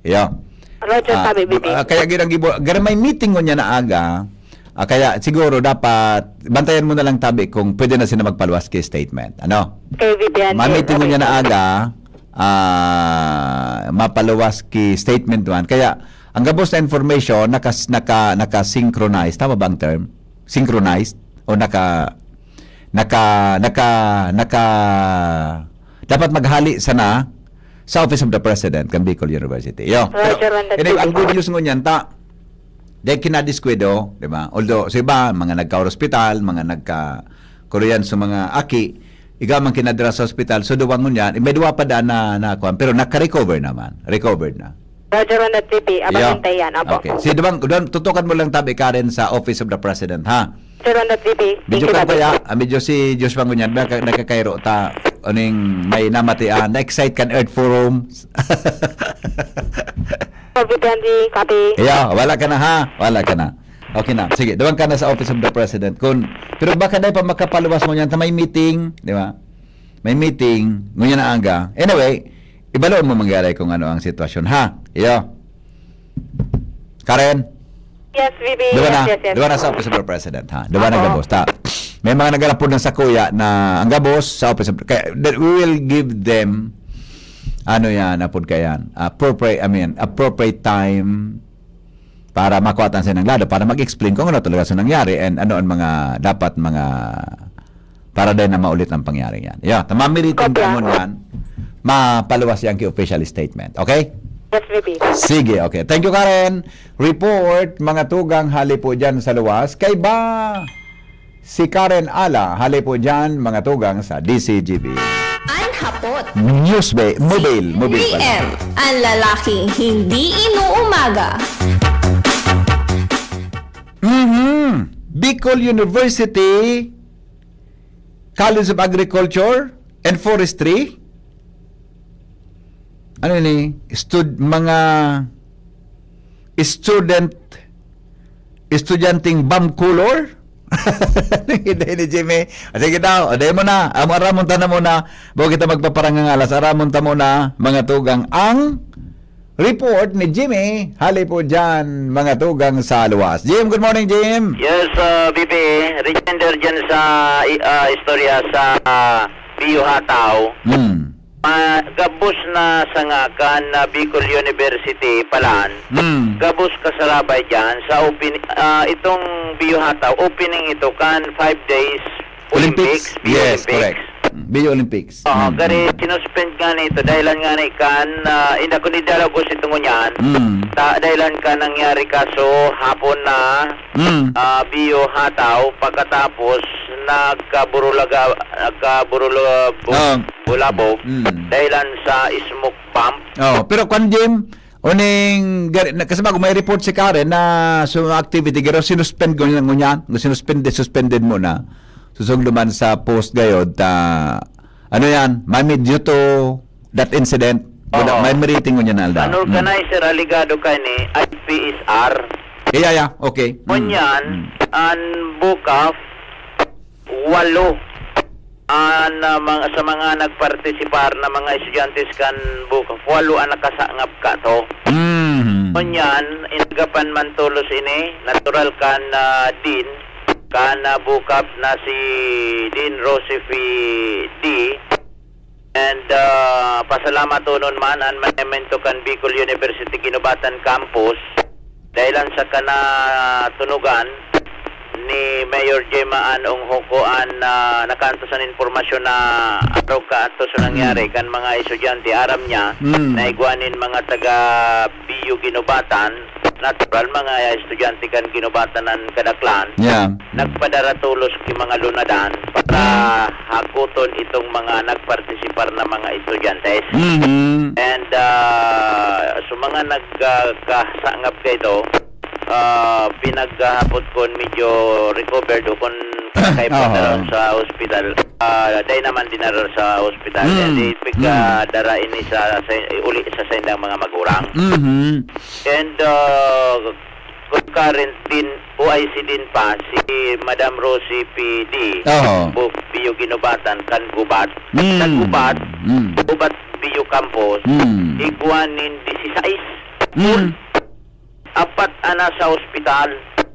Iyo. Roger, Ah, sabi, B B. ah, kaya ginang gibo-, gira may meeting ngunyan na aga. Ah, kaya siguro dapat bantayan mo na lang tabi kung pwede na sila magpaluwas ki statement. Ano? Kay Vivian, May yes, meeting okay. ngunyan na aga, ah, mapaluwas ki statement duman. Kaya ang gabos na information nakas-, naka-, naka-synchronize. Tama ba ang term? Synchronized? O naka-, naka-, naka-, naka-, dapat maghali sana sa Office of the President kan Bicol University. Yo. Roger, Pero, one, two, anyway, ang three. Good news ngunyan, ta, dahil kinadiskwento, di ba? Although, sa iba, mga nagka-hospital, mga nagka-, kuruyan sa mga aki, iga man kinadra sa hospital, so duwa ngunyan, may duwa pa daan na, na kuwan, pero naka-recover naman. Recovered na. Roger, one, two, three. Abang Yeah. hintay yan. Apo. Okay. Si Duwang, Duwang, tutukan mo lang tabi, Karen, sa Office of the President, ha? Sir, one, two, three. Medyo Thank you, kan Daddy. kaya, ah, medyo si Joshua ngunyan, ba, ka-, nakakairo ta, uning may namatian, na-excite kan Earth Forum. Copy, Daddy. Copy. Yeah, wala ka na, ha? Wala ka na. Okay na. Sige, duman ka na sa Office of the President. Kun, pero baka dai pa makapaluwas mo niyan, ta may meeting, di ba? May meeting, ngunyan na aga. Anyway, ibaloon mo mangyari kung ano ang sitwasyon, ha? Iyo. Karen? Yes, V P. Duwa Yes, na, yes, yes. duwa na sa Office of the President, ha? Duwa na Opo. gabos, ta. May mga nagalapod na sa kuya na ang gabos sa Office of, kaya, that we will give them, ano yan, apod ka yan, appropriate, I mean, appropriate time para makuha tan silang lado, para mag-explain kung ano talaga sa nangyari and ano ang mga dapat mga para din na maulit ang pangyari yan. Yeah, tamamiritin Kopya. Ka mo yan, mapaluwas yan ki official statement. Okay? Yes, V P. Sige, okay. Thank you, Karen. Report, mga tugang hali po dyan sa luwas. Kay ba si Karen Ala, hali po dyan, mga tugang sa D C G B. An hapot. News ba? Mobile, mobile pala. V M, ang lalaking hindi inuumaga. Mhm. Bicol University, College of Agriculture and Forestry. Ano ni? Stud, mga student, estudyanteng bamkulor? Hindi ni Jimmy. Ah, sige daw, aday mo na. Amo, aramon ta na muna. Bago kita magpaparangangalas, aramon ta muna, mga tugang, ang report ni Jimmy. Hali po dyan, mga tugang sa luwas. Jim, good morning, Jim. Yes, uh, B P, reminder dyan sa i- ah, istorya sa uh, Bio Hataw. Hmm. Ah, gabos na sanga kan ah, Bicol University palan. Hmm. Gabos kasarabay dyan sa open, ah, itong Bio Hataw, opening ito kan five days Olympics. Bio Yes, Olympics. Correct. Bio Olympics. Oo, Hmm. gari sinuspend nga nito dahilan nga ni kan uh, inda ko ni Dalaw Gusit ngunyan. Hmm. Ta, dahilan ka nangyari kaso hapon na Hmm. ah, Bio Hataw pagkatapos nagkaburulaga nagkaburulabog Ah. bulabog Mm. dahilan sa smoke pump. Oh, pero kwan, Jim, uning gari- na- kasi bago may report si Karen na sa mga activity garo sinuspend ko ngunyan, ngunyan, sinuspended, suspended muna. Susog naman sa post gayod ta ano yan, may due to that incident. Wala, Oo. May meeting ngunyan na aldaw. An organizer alegado kani I P S R. Yeah, yeah, okay. Mm. Ngunyan, Mm. an BOCAF, walo an ah, mga, sa mga nagpartisipar na mga estudyante kan BOCAF, walo an nakasangap kato. Mm. Ngunyan, inagapan man tolos ini, natural kan ah, Dean, kan ah, BOCAF na si Dean Rosefi D. And ah, pasalamat tonon man an manamento kan Bicol University Guinobatan Campus dahilan sa kanatunugan ni Mayor Gemma Ann Onghoco an ah, nakantos an impormasyon na arog kaantos sa nangyari kan mga estudyante aram niya Mm. na igwa nin mga taga Bio Guinobatan, natural mga estudyante kan Guinobatan an kadaklan. Yeah. Nagpadara tolos ki mga lunadan para hagoton itong mga nagpartisipar na mga estudyante. Mhm. And ah, sa mga nagkasangap kaito, ah, pinaghahapot kon medyo recovered o kon kaya Aha. sa hospital, ah, dai naman dinara sa hospital. Mm. Hindi pigdara ini sa, sa uli sa saindang mga magurang. Mhm. And uh, concurrent din, O I C din pa, si Madam Rosie P D, Oo. Bu- Bio Guinobatan, kan Gubat. Mm. Sa Gubat, Mm. Gubat Bio Campus, Mm. igwa nin disisais. Mm. Apat ana sa ospital,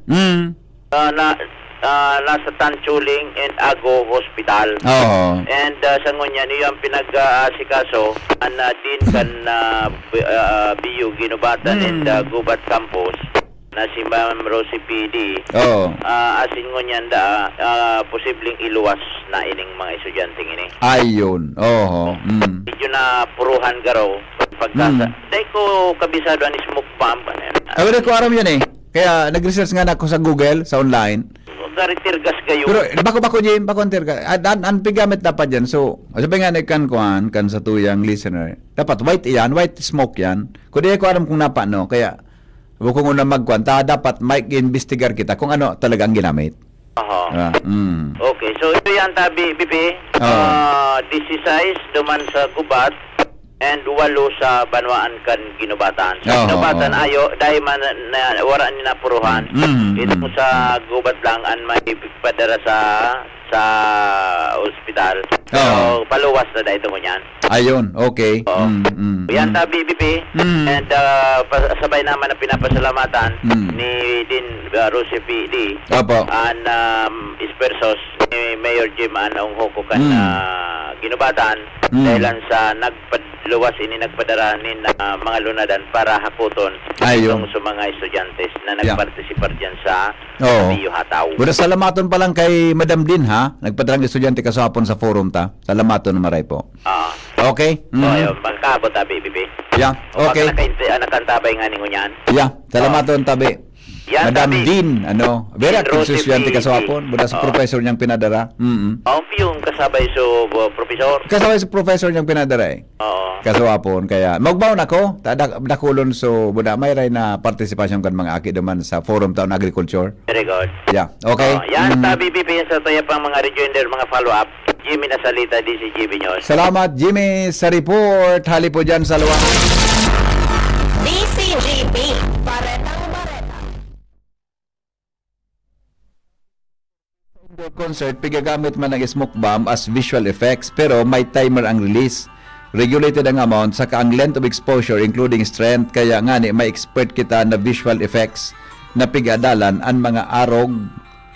Mm. ah, na, ah, nasa Tanchuling and Ago Hospital. Oo. And uh, sa ngunyan, iyo ang pinag-aasikaso an uh, din kan uh, B- uh, Bio Guinobatan Mm. and uh, Gubat Campus na si Ma'am Rosie P D. Oo. Ah, asin ngunyan da, ah, posibleng iluwas na ining mga estudyante ini. Ayun. Oho. Mm. Medyo na puruhan garo pagkasa. Mm. Dahil ko kabisado ang smoke bomb. Ano yan? Ay, wala ko aram yan eh. Kaya nag-research nga na ako sa Google, sa online. Gari tear gas gayo. Pero bako-bako, Jim, bako ang tear gas. An, an, an pigamit dapat yan. So, sabi nga ni kan kuan, kan sa tuyang listener, dapat white iyan, white smoke yan. Kung di ko aram kung napa, no? Kaya, bukong una magkuan, ta, dapat mag-investigar kita kung ano talaga ang ginamit. Aha. Ah, mm. Okay, so ito yan tabi, B P. Oo. Ah, disisais duman sa Gubat. and walo sa banwaan kan Ginubatan. Sa Oo, Ginubatan, oo. ayo, dahil man na, wara ni napuruhan, Mm, itong mm. sa gubat lang an may padara sa, sa ospital. Pero Oo. paluwas na dahil ito ngunyan. Ayun, okay. Oo. Mm, mm, Yan mm. ta, B B P. Mm. And, ah, pa-, sabay naman na pinapasalamatan Mm. ni Din, ah, Rosie P D Opo. and, um, Espersos, ni Mayor Jim Anong Hoko kan, Mm. ah, Ginubatan, Mm. dahil lang sa nagpad-, luwas ini nagpadara nin, ah, mga lunadan para hakoton Ayo. itong sa mga estudyante na Yeah. nagpartisipar diyan sa Oo. Rio Hataw. Buda, salamaton pa lang kay Madam Din, ha? Nagpadarang estudyante kasapon sa forum ta. Salamaton na maray po. Ah. Okay? So, Mhm. ayun, magkaabot, ah, B B P. Yeah. O, Okay. baka nakainti-, ah, nakantabay nga ni ngunyan. Yeah. Salamaton, tabi. Yan, Madam tabi. Din, ano, very Din active Rosie estudyante P D. kasapon. Buda sa Oo. professor niyang pinadara. Mm-mm. Ang piyong kasabay so, uh, professor. Kasabay sa professor niyang pinadara, eh. Oo. Kasapon, kaya magbaon ako, ta-, dak-, dakulon so, buda, may ray na partisipasyon kan mga aki duman sa Forum Taon Agriculture. Very good. Yeah, okay? Oh, yan, Mm. sa B B P, yan sa tuya pang mga rejoinder, mga follow-up. Jimmy Nasalita, D C G B News. Salamat, Jimmy, sa report. Hali po dyan sa luwa. D C G B, Baretang Bareta. Indoor concert, pigagamit man ang smoke bomb as visual effects, pero may timer ang release. Regulated ang amount, saka ang length of exposure, including strength. Kaya ngani, may expert kita na visual effects na pigadalan an mga arog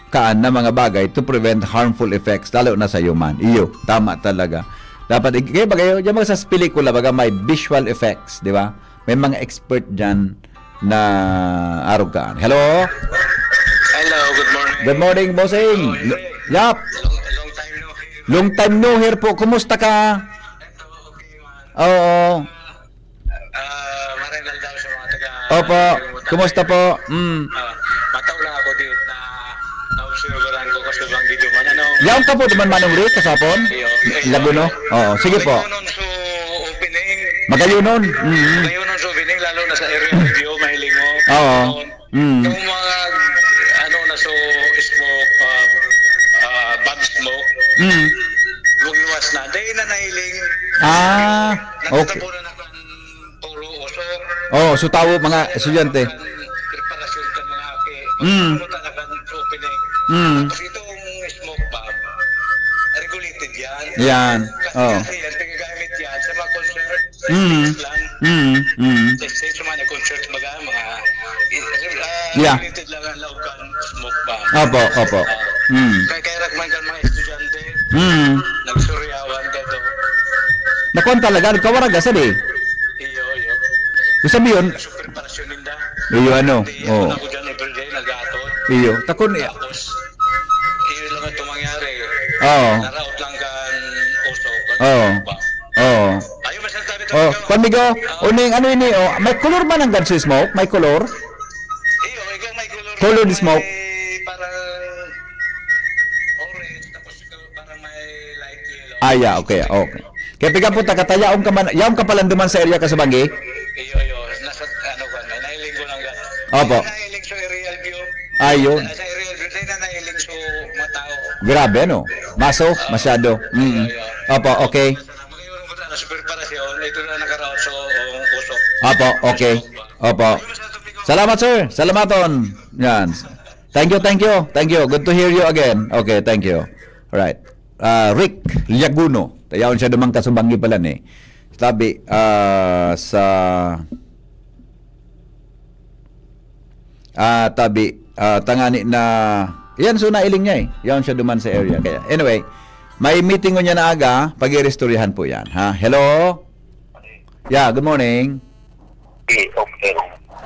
kaan na mga bagay to prevent harmful effects, lalo na sa human. Iyo, tama talaga. Dapat, i-, kaya bagay, yung mga sa pelikula, baga may visual effects, di ba? May mga expert dyan na arog kaan. Hello? Hello, good morning. Good morning, bossing. Oh, Lu-, yeah. Yap. Long, long time no hear. Long time no hear po. Kumusta ka? Ito, okay, man. Oo. Ah, maray na aldaw sa mga taga Opo. Kumusta po? Mm. Ah, mataw lang ako di na naobserbaran ko kasi bang di duman, ano? Yaon ka po duman, Manong Rick, kasapon? Iyo, iyo. Laguno? Oo, sige po. Magayonon so opening. Magayonon? Mm. Magayonon so opening, lalo na sa area review, mahiling mo. Oo. Noon. Mm. Yung mga, ano na, so smoke, ah, ah, bag smoke, Mm. magluwas na. Dahil na nahiling. Ah, okay. Nakatapunan na kan puro usok. Oh, so tawo, mga Kaya estudyante. Kan preparasyon kan mga aki. Mm. Pagpunta na kan opening. Mm. Tapos itong smoke bomb, regulated yan. Yan. Kasi, Oh. kasi yan, pinagamit yan sa mga concert. Mm. Lang. Mm, mm. Sa stage, mga concert, mga, mga, ah, Yeah. Limited lang ang laog kan smoke bomb. Opo, opo. Ah. Mm. Kaya, kaya ragman kan mga estudyante, Mm. nagsuryawan ka to. Nakuan talaga, nagkawaraga sa di? Iyo, iyo. Ibig sabihin, Sa preparasyon ninda. Iyo, ano? Hindi, Oh. ako na ko dyan everyday, nag-aatod. Iyo. Takon, iya. Tapos, iyo lang ito mangyari. Oo. Naraot lang kan uso, kan Oo. smoke bomb. Oo. Ayaw masyadong sabi Oh, talaga. Pamigo, Ah. uning ano ini, oh, may color man ang gansi smoke? May color? Iyo, ikaw may color. Colored May smoke. Parang orange, tapos ikaw parang may light yellow. Ah, yeah, okay, okay. Kaya piga po, taga ta, yaon ka man, yaon ka palan duman sa area ka sa Banggi? Iyo, iyo. Nasa, ano ka, na, nahiling ko lang ka. Opo. Nahiling sa aerial view. Ayun. Sa aerial view, na nahiling sa mga tao. Grabe, ano? Maso, masyado. Mm. Iyo, iyo. Opo, okay. Sa preparasyon, ito na nakaraot sa, um, uso. Opo, okay. Opo. Salamat, sir. Salamaton. Yan. Thank you, thank you. Thank you. Good to hear you again. Okay, thank you. Alright. Ah, Rick Liaguno. Tayaon siya dumang kasubanggi pala ni. Tabi, ah, sa Ah, tabi, ah, tangani na, yan, so nailing niya eh. Yan siya duman sa area. Kaya, anyway, may meeting ko niya na aga, pag-iristoryahan po yan, ha? Hello? Yeah, good morning. Okay, okay.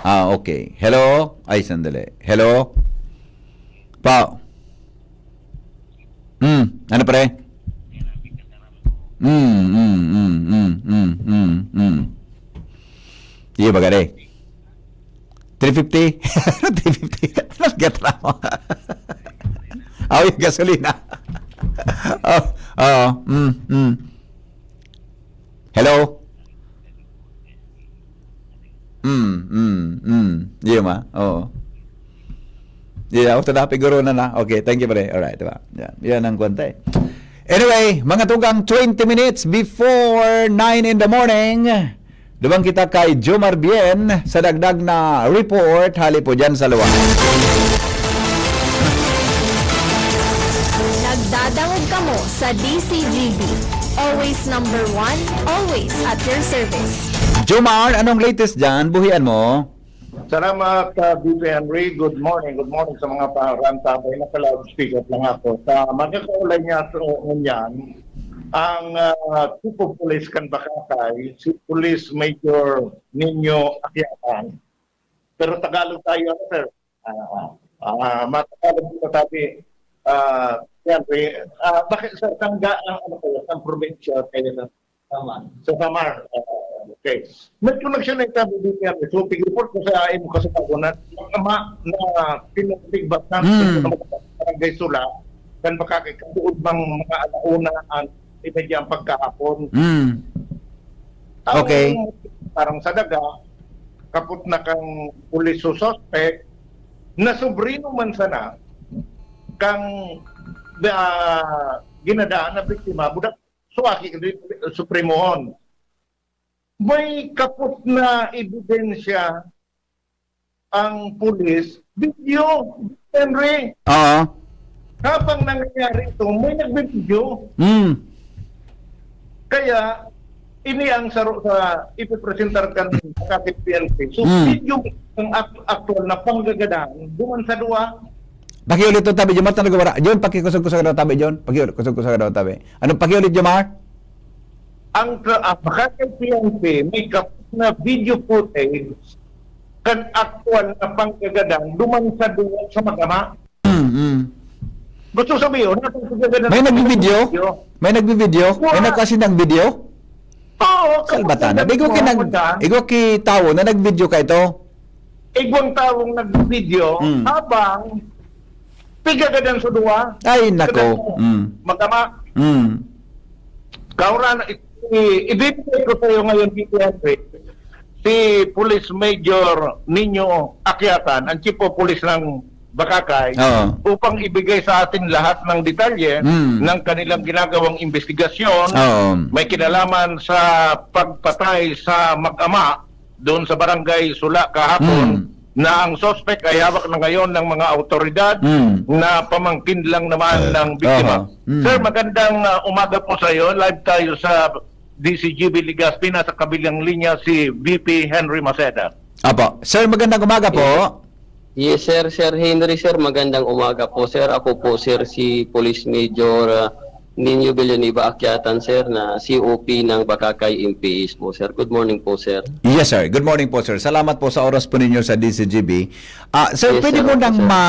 Ah, okay. Hello? Ay, sandali. Hello? Pa. Hmm, ano, pre? Hmm, hmm, hmm, hmm, hmm, hmm, hmm. Iyo, bagay. Three fifty? Ano three fifty? Ano gatra mo? Aw, yung gasolina. Oh, oo, mm, mm. Hello? Mm, mm, mm. Iyo, ma? Oo. Iyo, ako, tadapi, guru na na. Okay, thank you, pre. Alright, diba? Yan. Yan ang kwenta eh. Anyway, mga tugang, twenty minutes before nine in the morning, duman kita kay Jomar Bien sa dagdag na report hali po dyan sa luwa. Nagdadangog kamo sa D C G B. Always number one, always at your service. Jomar, anong latest dyan? Buhian mo? Salamat, uh, B P Henry. Good morning. Good morning sa mga parantabay. Naka-loudspeaker lang ako. Sa magkakaulay niya so, ngunyan, ang uh, Chief of Police kan Bacacay, si Police Major Nino Aquiatan. Pero Tagalog tayo, ano, sir? Ah, ah, matagalog dito tabi. Ah, Henry, ah, bakit, sir, tangga ang, ano kayo, ang probinsya kayo na? Sa Samar. Ah, okay. May connection na itabi dito yan. So, pig-report ko sa imo kasi ako na, na, na pinagtigbas ng Hmm. Barangay Sula, kan Bacacay, kabuod mang mga alauna ang imedya ang pagkahapon. Mm. Ang Okay. Parang sa daga, kapot na kang pulis o suspect, na sobrino man sana, kang ah, ginadaan na biktima, budak suwaki, suprimohon. May kapot na ebidensya ang pulis, video, Henry. Oo. Habang nangyayari ito, may nagbibideo. Mm. Kaya, ini ang saro sa ipipresentar kan Makati P N P. So, Hmm. video ang ak- aktual na panggagadan, duman sa duwa. Pakiulit to tabi, Jomar, talaga wala. John, pakikusog-kusog daw tabi, John. Pakiulit, kusog-kusog daw tabi. Ano, pakiulit, Jomar? Ang tra- ah, Makati P N P, may kapot na video footage kan aktual na panggagadan, duman sa duwa sa mag-ama. Mm, mm. Gusto sabihin, nasa panggagadan May nagbi-video? May nagbi-video? May Wala. nagkasi ng video? Oo, Salbatan na. kapag Igo ki nag nagkakaroon ka, igo ki tawo na nag-video ka ito. igwang taong nag-video Mm. habang pigagadan sa duwa. Ay, nako. Kaya, Mm. Magama, Mm. kaura na, i- i- ibibigay ko sa iyo ngayon, B P Henry, si Police Major Nino Aquiatan, ang Chief of Police ng Bacacay, Oo. upang ibigay sa atin lahat ng detalye Mm. ng kanilang ginagawang investigasyon. Oo. May kinalaman sa pagpatay sa mag-ama doon sa Barangay Sula kahapon Mm. na ang suspect ay hawak na ngayon ng mga awtoridad Mm. na pamangkin lang naman Eh, ng biktima. aha. Mm. Sir, magandang uh, umaga po sa iyo. Live tayo sa D C G B Legazpi. Nasa kabilang linya si V P Henry Maceda. Apo. Sir, magandang umaga po. Yes, sir. Sir Henry, sir, magandang umaga po, sir. Ako po, sir, si Police Major uh, Nino Villanueva Aquiatan, sir, na C O P ng Bacacay M P S po, sir. Good morning po, sir. Yes, sir. Good morning po, sir. Salamat po sa oras po ninyo sa D C G B. Ah, sir, Yes, pwede sir. mo Opo, nang sir. ma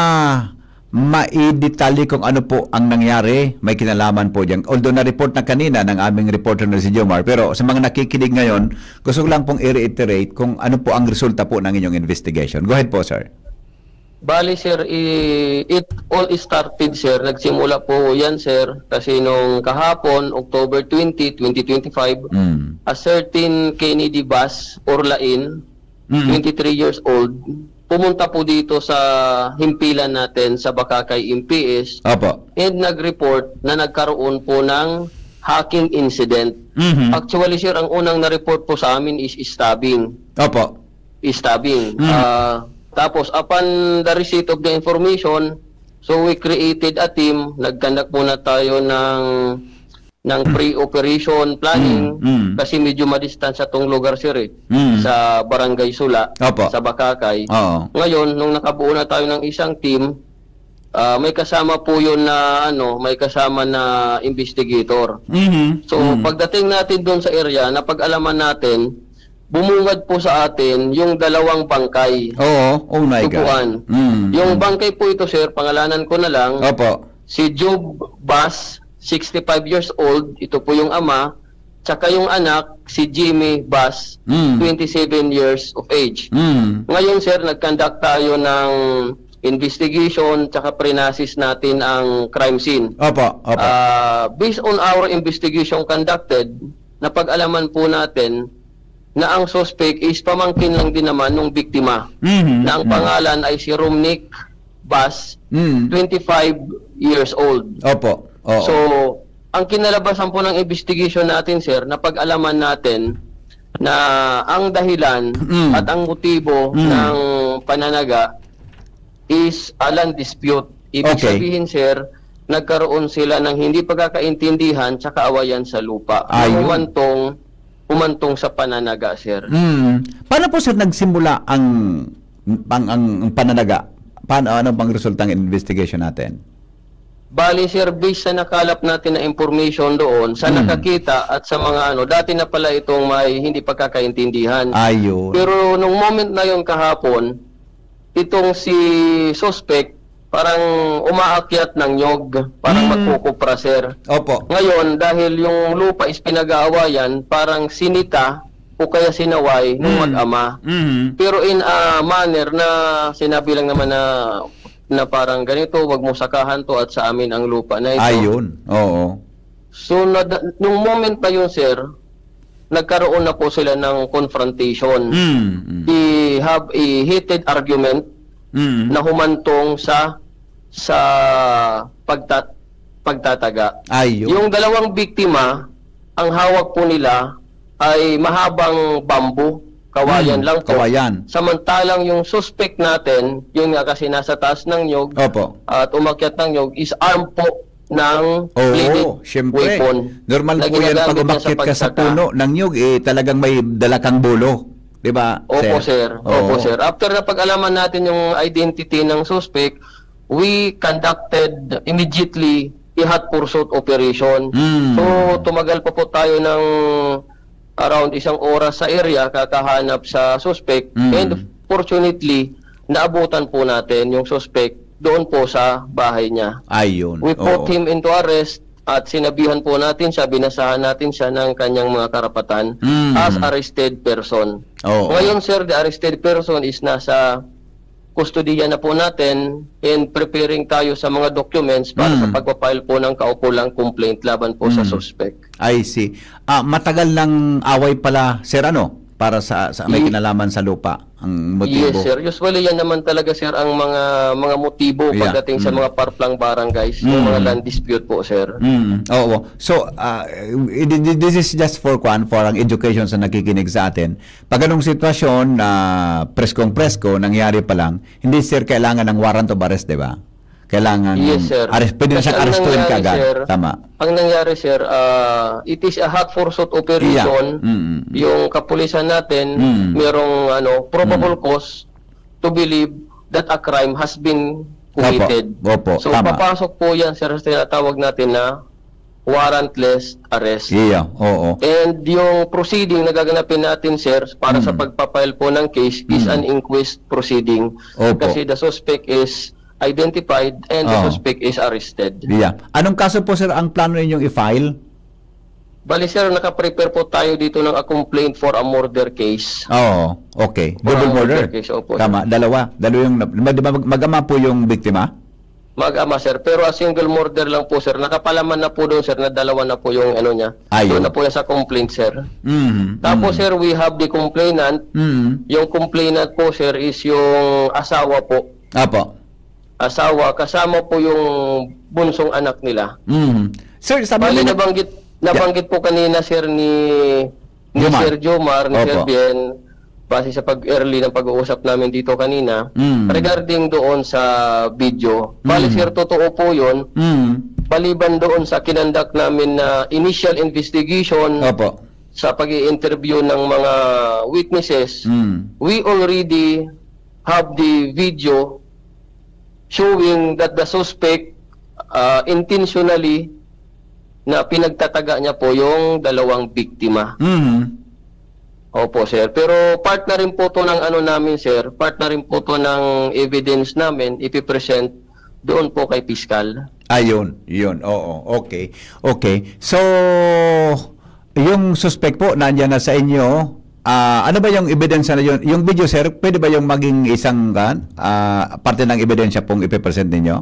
maidetalye kung ano po ang nangyari? May kinalaman po diyan. Although na-report na kanina ng aming reporter na si Jomar, pero sa mga nakikinig ngayon, gusto ko lang pong i-reiterate kung ano po ang resulta po ng inyong investigation. Go ahead po, sir. Bali, sir, i- it all started, sir. Nagsimula po yan, sir. Kasi nung kahapon, October twenty, twenty twenty-five, Mm. a certain Kennedy Bas Orlain, Mm. twenty-three years old, pumunta po dito sa himpilan natin sa Bacacay M P S Apo. and nag-report na nagkaroon po ng hacking incident. Mhm. Actually, sir, ang unang na-report po sa amin is stabbing. Apo. Stabbing. Mm. Ah, tapos, upon the receipt of the information, so we created a team, nag-conduct muna tayo ng ng pre-operation planning Mm, mm. Kasi medyo madistansya tong lugar, sir, eh, Mm. sa Barangay Sula, Opo. sa Bacacay. Oo. Ngayon, nung nakabuo na tayo ng isang team, ah, may kasama po yun na, ano, may kasama na investigator. Mhm. So, Mm. pagdating natin doon sa area, napag-alaman natin, bumungad po sa atin yung dalawang bangkay. Oo, oh my God. Tubuan. Mm, Yung mm. bangkay po ito, sir, pangalanan ko na lang, Opo. si Job Bas, sixty-five years old, ito po yung ama, tsaka yung anak, si Jimmy Bas, Mm. twenty-seven years of age. Mm. Ngayon, sir, nag-conduct tayo ng investigation, tsaka pre-assess natin ang crime scene. Opo, opo. Ah, based on our investigation conducted, napag-alaman po natin na ang suspect is pamangkin lang din naman ng biktima Mhm, na ang mhm. pangalan ay si Romnick Bas, Mm. twenty-five years old. Opo. Oo. So, Ang kinalabasan po ng investigation natin, sir, napag-alaman natin na ang dahilan Mm. at ang motibo Mm. ng pananaga is a land dispute. Ibig Okay. sabihin, sir, nagkaroon sila ng hindi pagkakaintindihan tsaka awayan sa lupa na Ayun. humantong, humantong sa pananaga, sir. Mm. Paano po, sir, nagsimula ang, ang, ang pananaga? Paano, ano bang resulta ng investigation natin? Bali, sir, based sa nakalap natin na information doon, sa Mm. nakakita at sa mga ano, dati na pala itong may hindi pagkakaintindihan. Ayun. Pero nung moment na yon kahapon, itong si suspect, parang umaakyat ng nyog, parang Mm. magkukupra, sir. Opo. Ngayon, dahil yung lupa is pinag-aawayan, parang sinita o kaya sinaway nung Mm. mag-ama. Mm. Pero in a manner na sinabi lang naman na, na parang ganito, "Wag mo sakahan 'to at sa amin ang lupa na ito." Ayun, oo. So, nada-, nung moment na yun, sir, nagkaroon na po sila ng confrontation. Mm, mm. They have a heated argument Mm. na humantong sa, sa pagta-, pagtataga. Ayun. Yung dalawang biktima, ang hawak po nila ay mahabang bamboo, kawayan Mm, lang po. kawayan. Samantalang yung suspect natin, yun nga kasi nasa taas ng nyog Opo. at umakyat ng nyog, is armed po ng Oo, bladed siyempre. weapon Normal na po yan pag ginagamit niya sa umakyat ka sa pagtaka. puno ng nyug, eh, talagang may dala kang bolo. Di ba, Opo, sir? sir. Opo, Oo. sir. After na pag-alaman natin yung identity ng suspect, we conducted immediately a hot pursuit operation. Mm. So, tumagal pa po tayo ng around isang oras sa area, kakahanap sa suspect. Mm. And fortunately, naabutan po natin yung suspect doon po sa bahay niya. Ayun, We put oo. him into arrest at sinabihan po natin siya, binasahan natin siya ng kanyang mga karapatan Mm. as arrested person. Oo. Ngayon, sir, the arrested person is nasa kustodiya na po natin and preparing tayo sa mga documents para sa Mm. pagpa-file po ng kaukulang complaint laban po sa Mm. suspect. I see. Ah, matagal nang away pala, sir, ano, para sa, sa may Ye- kinalaman sa lupa, ang motibo? Yes, sir. Usually, yan naman talaga, sir, ang mga, mga motibo Yeah. pagdating sa Mm. mga parplang barangays, yung mga Mm. land dispute po, sir. Mm, oo. So, ah, i-, i-, this is just for, kwan, for ang education sa nakikinig sa atin. Pag anong sitwasyon na preskong-presko, nangyari pa lang, hindi, sir, kailangan ng warrant of arrest, di ba? Kailangan Yes, sir. arrest, pwede na Kasi siyang ang arestuhin nangyari, kaagad. sir, Tama. ang nangyari, sir, ah, it is a hot pursuit operation. Yeah. Mm, mm, mm. Yung kapulisan natin, Mm. merong, ano, probable Mm. cause to believe that a crime has been Opo. committed. Opo, So, tama. papasok po yan, sir, sa tinatawag natin na warrantless arrest. Iya, oo. And yung proceeding na gaganapin natin, sir, para sa Mm. pagpa-file po ng case is Mm. an inquest proceeding. Opo. Kasi the suspect is identified and the Oo. suspect is arrested. Iya. Anong kaso po, sir, ang plano ninyong i-file? Bali, sir, nakaprepare po tayo dito ng a complaint for a murder case. Oo, okay. For Double a murder. murder case, opo, Tama, sir. dalawa. Dalawa yung, mag-, mag-, mag-ama po yung biktima? Mag-ama, sir. Pero a single murder lang po, sir. Nakapalaman na po doon, sir, na dalawa na po yung ano niya. Ayun. Doon na po yan sa complaint, sir. Mhm, Tapos, mhm. sir, we have the complainant. Mhm. Yung complainant po, sir, is yung asawa po. Apo. Asawa, kasama po yung bunsong anak nila. Mhm. Sir, sabi Bali, mo na nabanggit, Yeah. nabanggit po kanina, sir, ni, ni Jomar. Sir Jomar, ni Sir Opo. Bien, base sa pag-early ng pag-uusap namin dito kanina, Mm. regarding doon sa video. Bali, Mm. sir, totoo po yun. Mm. Maliban doon sa kinonduct namin na initial investigation Opo. sa pag-i-interview ng mga witnesses, Mm. we already have the video showing that the suspect, ah, intentionally na pinagtataga niya po yung dalawang biktima. Mhm. Opo, sir. Pero part na rin po to ng ano namin, sir. Part na rin po to ng evidence namin ipipresent doon po kay piskal. Ayun, yun. Oo, okay. Okay. So, yung suspect po, nandiyan na sa inyo. Ah, ano ba yung ebidensya na yun? Yung video, sir, pwede ba yung maging isang, kan, ah, parte ng ebidensya pong ipipresent ninyo?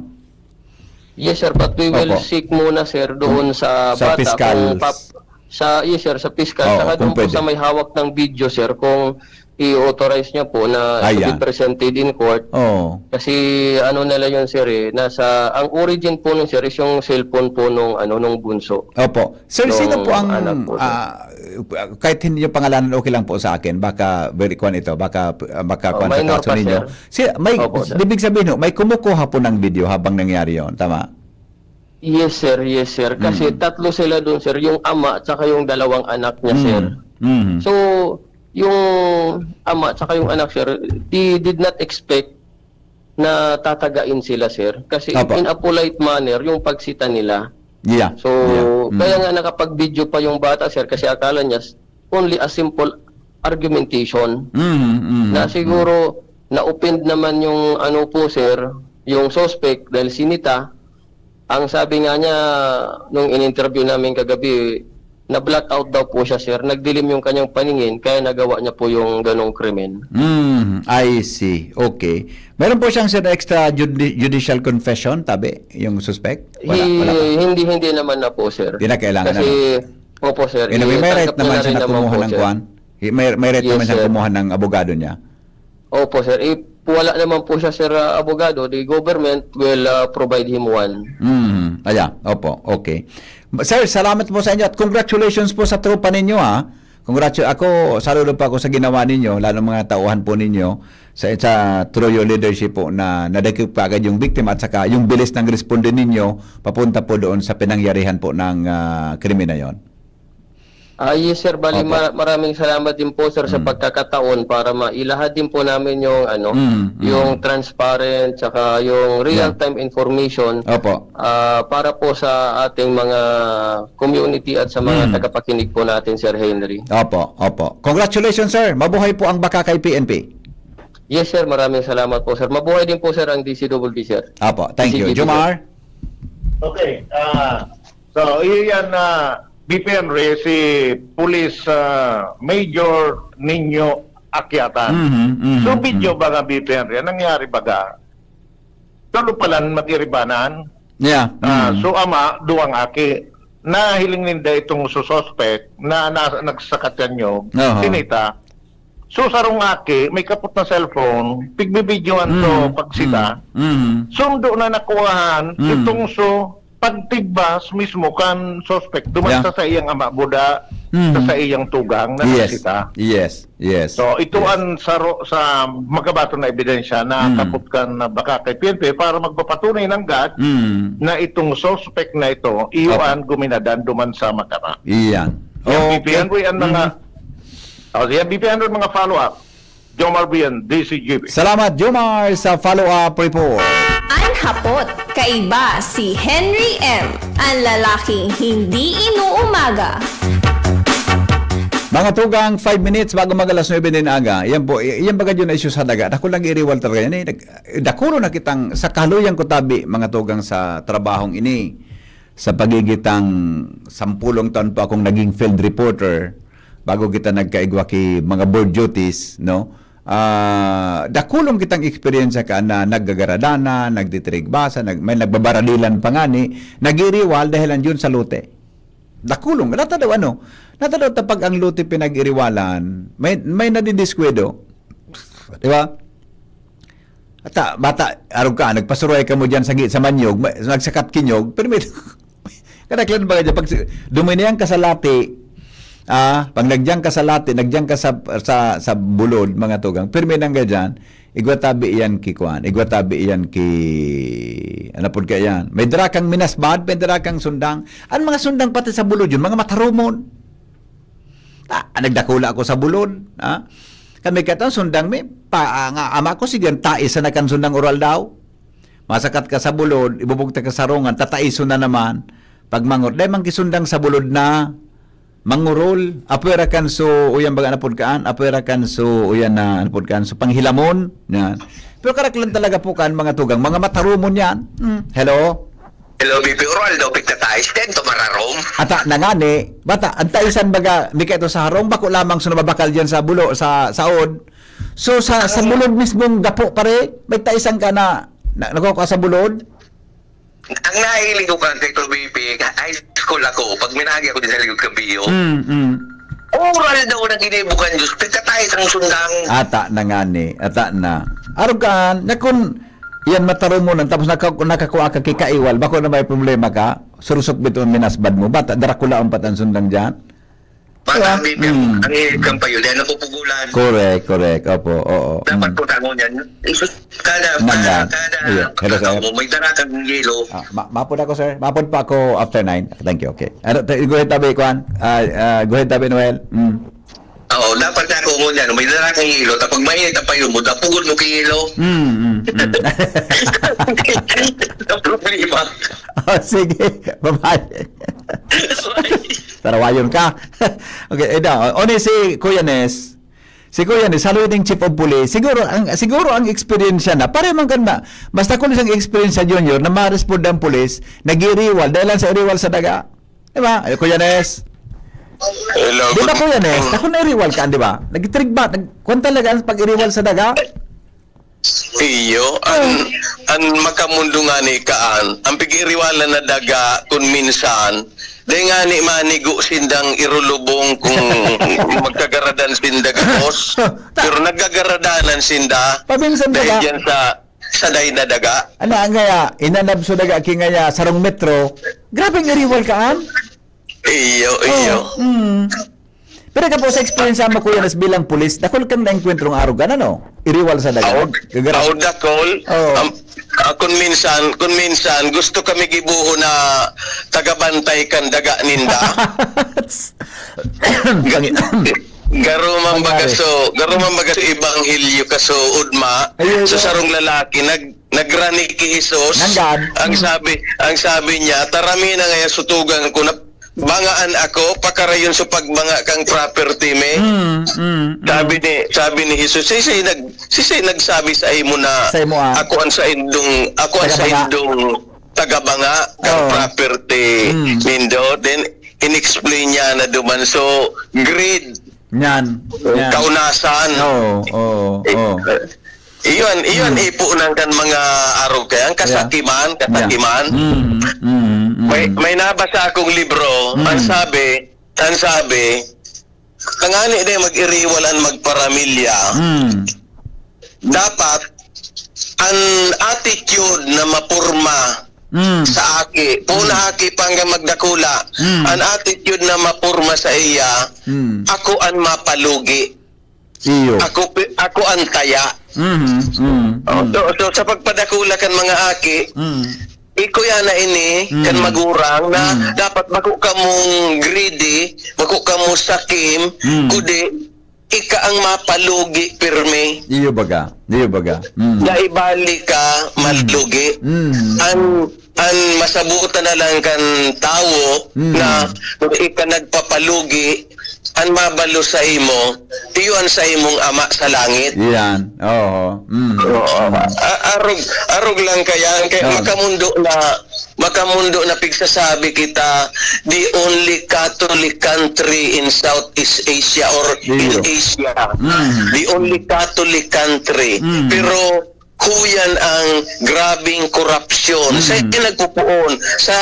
Yes, sir. But we will Opo. seek muna, sir, doon sa Sa bata piskal. kung pap-, Sa, yes, sir, sa piskal. Oo, saka kung doon po pwede. Sa may hawak ng video, sir, kung i-authorize niya po na to be Ayan. Presented in court. Oo. Kasi ano nila yun, sir, eh, nasa, ang origin po nun, sir, is yung cellphone po nung, ano, nung bunso. Opo. Sir, sino Nung po ang, anak po, sir. ah, kahit hindi niyo pangalanan, okay lang po sa akin. Baka very kwan ito, baka, ah, baka Oh, kwan sa minor kaso pa, ninyo. sir. Si, may, Opo, sir. Ibig sabihin ho, may kumukuha po ng video habang nangyari yon, tama? Yes, sir. Yes, sir. Kasi Mm. tatlo sila dun, sir. Yung ama tsaka yung dalawang anak niya, sir. Mm. Mm. So, yung ama tsaka yung anak, sir, they did not expect na tatagain sila, sir. Kasi Opo. In a polite manner, yung pagsita nila. Yeah. So, Yeah. Mm. kaya nga nakapag-video pa yung bata, sir, kasi akala niya s-, only a simple argumentation. Mm, mm, Na mm. siguro, na-offend naman yung ano po, sir, yung suspect dahil sinita. Ang sabi nga niya, nung in-interview namin kagabi, na-blackout daw po siya, sir. Nagdilim yung kanyang paningin, kaya nagawa niya po yung ganong krimen. Mm, I see. Okay. Meron po siyang, sir, extra judi-, judicial confession, tabi, yung suspect? Wala, Hi-, wala pa. hindi, hindi naman na po, sir. Di na kailangan Kasi, na. opo, sir. Anyway, may right Itanggap niya naman na siya rin na naman kumuha po, ng sir. kwan. Hi-, may, may right Yes, naman siya sir. kumuha ng abogado niya. Opo, sir. If wala naman po siya, sir, ah, abogado, the government will, ah, provide him one. Mm, ayan. Opo, okay. Sir, salamat po sa inyo at congratulations po sa tropa ninyo, ha. Congratu-, ako, saludo pa ako sa ginawa ninyo, lalo mga tauhan po ninyo sa, sa through your leadership po na nadakip kaagad yung biktima at saka yung bilis ng responde ninyo papunta po doon sa pinangyarihan po ng, ah, krimen na yon. Ah, yes, sir. Bali, Opo. ma-, maraming salamat din po, sir, sa Mm. pagkakataon para mailahad din po namin yung, ano, Mm, mm. yung transparent, saka yung Yeah. real-time information, Opo. ah, para po sa ating mga community at sa mga Mm. tagapakinig po natin, Sir Henry. Opo, opo. Congratulations, sir. Mabuhay po ang Bakakay P N P. Yes, sir. Maraming salamat po, sir. Mabuhay din po, sir, ang D C double D, sir. Opo, thank you. D C G B, sir. Jomar? Okay, ah, so, iyan na, B P N Re, si Police, ah, Major Nino Akyatan. Mhm, mhm, So, video mhm. ba nga, B P N Re? Anong nangyari baga? Talo palan mag-iribanan. Yeah, Ah, mhm. so, ama, duwang aki. Nahiling ninda itong sususpek na, na nagsakat yan yung Aha. sinita. So, sarong aki, may kapot na cellphone, pigbibidyohan to Mm, pagsita. mm, mm. Sundo na nakuhaan, Mm. itong so, pagtigbas mismo kan suspect, duman Yeah. sa saiyang ama, buda, Mm. sa saiyang tugang na Yes. nagsita. Yes, yes, So, ito yes. ang saro sa magabaton na ebidensya na Mm. kapot kan na baka kay P N P para magpapatunay ng gad Mm. na itong suspect na ito, iyo Opo. an guminadan duman sa makara. Iyan. Yan, Okay. B P N Re, ang mga Mm. Oh, yan, B P N Re, mga follow-up. Jomar Bien, D C G B. Salamat, Jomar, sa follow-up report. An hapot, kaiba si Henry M, an lalaking hindi inuumaga. Mga tugang, five minutes bago mag alas nuebe nin aga. Yan po, y-, yan baga yun na isyu sa daga. Dakul nag-iriwal talaga yan eh. Nag-, dakul na kitang, sa kaluyan ko tabi, mga tugang sa trabahong ini. Sa pagigitang sampulong taon po akong naging field reporter, bago kita nagkaigwa ki mga board duties, no? Ah, dakulong kitang eksperyensya ka na naggagarada na, nagtitrigbasa, nag-, may nagbabaradilan pa ngani, nag-iriwal dahil ang yun sa lote. Dakulong, natadaw ano? Natadaw ta pag ang lote pinag-iriwalan, may, may nadidiskwento. Di ba? Ata, bata, arog ka, nagpasuruhay ka mo dyan sa gi-, sa manyog, ma-, nagsakat kinyog, pero may, kadaklan ba ka dyan? Pag si-, duminayan ka sa lati, ah, pag nagyan ka sa lati, nagyan ka sa, sa, sa bulod, mga tugang, pirmi nang ka dyan, igwa tabi iyan ki kuan, igwa tabi iyan ki, ano pod ka iyan? May dara kang minasbad, may dara kang sundang. Ang mga sundang pati sa bulod yun, mga matarumon. Ah, nagdakula ako sa bulod, ha? Kami katan, sundang mi, pa, ah, nga ama ko, sige, ang tais na kan sundang oral daw. Masakat ka sa bulod, ibubugtak ka sa rungan, tataison na naman. Pagmangot, dai man kisundang sa bulod na mangurol. Apwera kan so, uyan baga napod kaan, apwera kan so, uyan na napod kaan, so panghilamon. Yan. Pero karaklan talaga po kan mga tugang, mga matarumon yan. Hmm. Hello? Hello, B P Oral daw, pigtatais din, tumararom. Ata, nangani, bata, ang taisan baga, mika ito sa harong, bako lamang so nababakal dyan sa bulo, sa saod. So, sa, sa Ano? bulod mismong gapo, pare, may taisan ka na, na, nakuha sa bulod? Ang nahiling ko kan sa Tito B P, high school ako, pag minagi ako din sa Ligod Kabiyo, Mm, mm. oral daw na ginibo kan Diyos, pagkatay sang sundang. Ata na nga ni, ata na. Arog ka, na kun yan matarumonan, tapos naka-, nakakuha ka kikaiwal, bako na may problema ka, surusok bito ang minasbad mo, bata, Dracula ang patang sundang dyan. Bata, Diba? Ang, Mm. ang hilig kang payo, dahil napupugulan. Correct, correct. Opo, oo. Dapat Mm. po tango niyan. Isus, kada, Nanda. kada, kada Iya. Hello, pagkataon sir. mo, may dara kang yelo. Ah, ma-, mapod ako, sir. Mapod pa ako after nine. Thank you, okay. Ano, t-, go ahead, tabi, Kwan. Ah, ah, go ahead, tabi, Noel. Mm. Oo, dapat na ako ngunyan. May dara kang yelo. Tapos mainit ang payo mo, dapugon mo kay yelo. Mm, mm, mm. Ang problema. Oh, sige. Bye-bye. Tarawayon ka. Okay, eh, daw. O ni si Kuya Nes. Si Kuya Nes, halo ining chief of police. Siguro, ang, siguro ang eksperyensya na, pare man kan na, basta kung isang eksperyensya, Junior, na ma-respond ang police, nag-iriwal, dahil lang sa iriwal sa daga. Di ba? Ay, Kuya Nes. Hello, Di ba, good Kuya Nes? morning. Ako na-iriwal ka, di ba? Nag-trigbat, nag-, kwan talaga ang pag-iriwal sa daga? Iyo, an, Oh. an makamundo nga ni kaan, ang pag-iriwalan na daga, kun minsan, dai nga ni manigo sindang irulubong kung magkagaradan sinda gabos. Ta- Pero nagkagaradanan sinda Paminsan dahil daga. diyan sa, sa day na daga. Ana, ang kaya, inanab sa daga, kingaya, sarong metro. Grabe ang iriwal kaan. Iyo, iyo. Oh, mm. Pero kapo sa eksperyensya mo, Kuya Nas, bilang pulis, dakul kang naengkwentrong arogan, ano? Iriwal sa daga. Aod, Gagara- aod dakol. Oh. Am-, ah, kun minsan, kun minsan, gusto kami gibohon na tagabantay kan daga ninda. Pangit. Garo man baga Nangyari. so, garo man baga so ebanghelyo kaso udma, Ayun, so ayun. sarong lalaki, nag-, nagrani ki Jesus. Nanggad. Ang Mm. sabi, ang sabi niya, "Tarami na ngaya sutugan ko na bangaan ako, pakarayon sa pagbanga kang property mi." Mm, mm, mm. Sabi ni, sabi ni Jesus, "Sisay nag-, sisay nagsabi sa imo na Sa imo, ah. ako ang saindong, ako ang Tagabanga. saindong tagabanga kang Oo. property Mm. nindo?" Then, in-explain niya na duman. So, greed, Yan. Yan. kaunasan. Oo, oo, Eh, oo. iyon, iyon, Mm. ipunan kan mga arog kaya, ang Yeah. kasakiman, Yeah. kasakiman. Mm, mm, mm. May, may nabasa akong libro, ang Mm. sabi, ang sabi, "Tangani na mag-iriwal an magparamilya, Mm. dapat an attitude na maporma Mm. sa aki, poon Mm. aki pa hanggang magdakula, Mm. an attitude na maporma sa iya, Mm. ako an mapalugi. Iyo. Ako pi-, ako an taya." Mhm, mm, Oh, mm. so, so, sa pagpadakula kan mga aki, Mm. ikuya na ini kan Mm. magurang na Mm. dapat bako kamong greedy, bako kamo sakim, Mm. kundi ika ang mapalugi pirmi. Iyo baga, iyo baga. Mm. Na ibali ka Mm. malugi. Mm. An, an masabutan na lang kan tawo Mm. na kung ika nagpapalugi, an mabalo sa imo, iyo an sa imong Ama sa langit. Yan. Oo. Mm. Oo. Mm. A-, arog, arog lang kaya, kaya Yan. makamundo na, makamundo na pigsasabi kita, the only Catholic country in Southeast Asia or in Iyo. Asia. Mm. The only Catholic country. Mm. Pero huyan ang grabing korupsyon. Mm. Sa nagpupuon, sa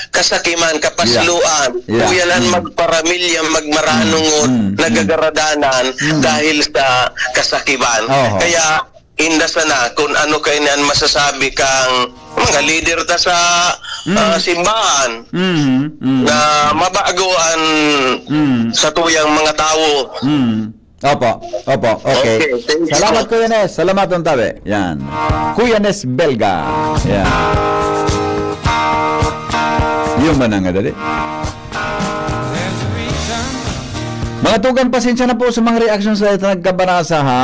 kasakiman, kapasloan, Yeah. Yeah. huyan ang Mm. magparamilya, magmaranungot, Mm. Mm. nagagaradanan Mm. dahil sa kasakiman. Oho. Kaya, inda sana, kung ano kayo na ang masasabi kang mga lider ta sa, Mm. ah, simbahan Mm. Mm. na mabago an Mm. sa tuyang mga tawo. Mm. Opo, opo. Okay. Okay, thank you Salamat, po. Kuya Nes. Salamat, Don Tabe. Yan. Kuya Nes Belga. Yan. Yung manang dali. Mga tugang, pasensya na po sa mga reactions na ito nagkabanasa, ha?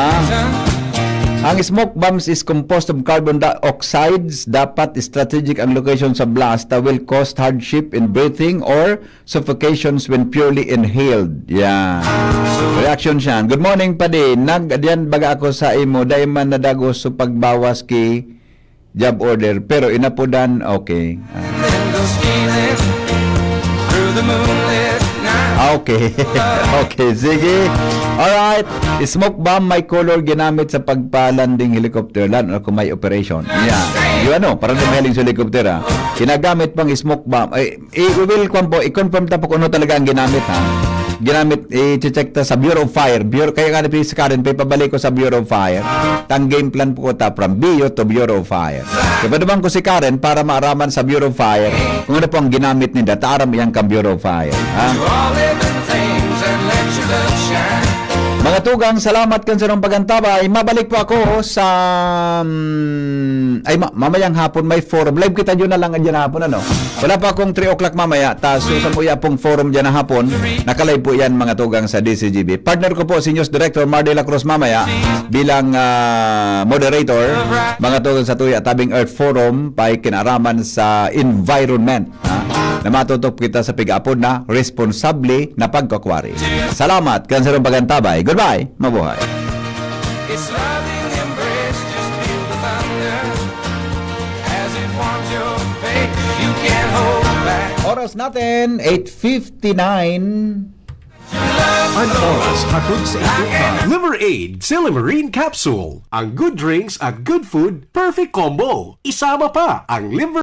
Ang smoke bombs is composed of carbon dioxides. Dapat strategic ang location sa blast that will cause hardship in breathing or suffocations when purely inhaled. Yeah. Reaction siya. Good morning, Padi. Nag-, diyan baga ako sa imo. Dai man nadagos so pagbawas ki job order. Pero inapodan, okay. Ah. Okay. Okay, sige. Alright. Smoke bomb may color ginamit sa pagpa-landing helicopter, lalo na kung may operation. Yeah. Yung ano, para di mahiling sa helicopter, ha. Ginagamit pang smoke bomb. Ay, i- we will, kwan po, i-confirm ta po kung ano talaga ang ginamit, ha. Ginamit, i-check ta sa Bureau of Fire. Bureau, kaya nga na si Karen, pa ipabalik ko sa Bureau of Fire. Tang game plan po ta from B U to Bureau of Fire. Kaya pa naman ko si Karen para maaraman sa Bureau of Fire kung ano po ang ginamit ninda. Taaram iyang kang Bureau of Fire, ha? Mga tugang, salamat kan sarong pag-antabay. Mabalik po ako sa, mm, ay, ma- mamayang hapon may forum. Live kita dyan na lang dyan hapon, ano? Wala pa akong three o'clock mamaya. Ta, so, sa muya pong forum dyan na hapon, nakalive po yan, mga tugang, sa D C G B. Partner ko po, si News Director Mar de la Cruz mamaya bilang, ah, moderator. Mga tugang, sa tuya, tabing Earth Forum, pay kinaaraman sa environment, ha? Na matutok kita sa pig-apod na responsable na pagkakwari. Salamat kan sarong pag-antabay. Goodbye. Mabuhay. Its loving embrace, just feel the thunder as it warms your face. You can't hold back. Oras natin, eight fifty-nine. An oras hatod sa inyo kan Liver Aid Silimarin Capsule. Ang good drinks at good food, perfect combo. Isama pa ang Liver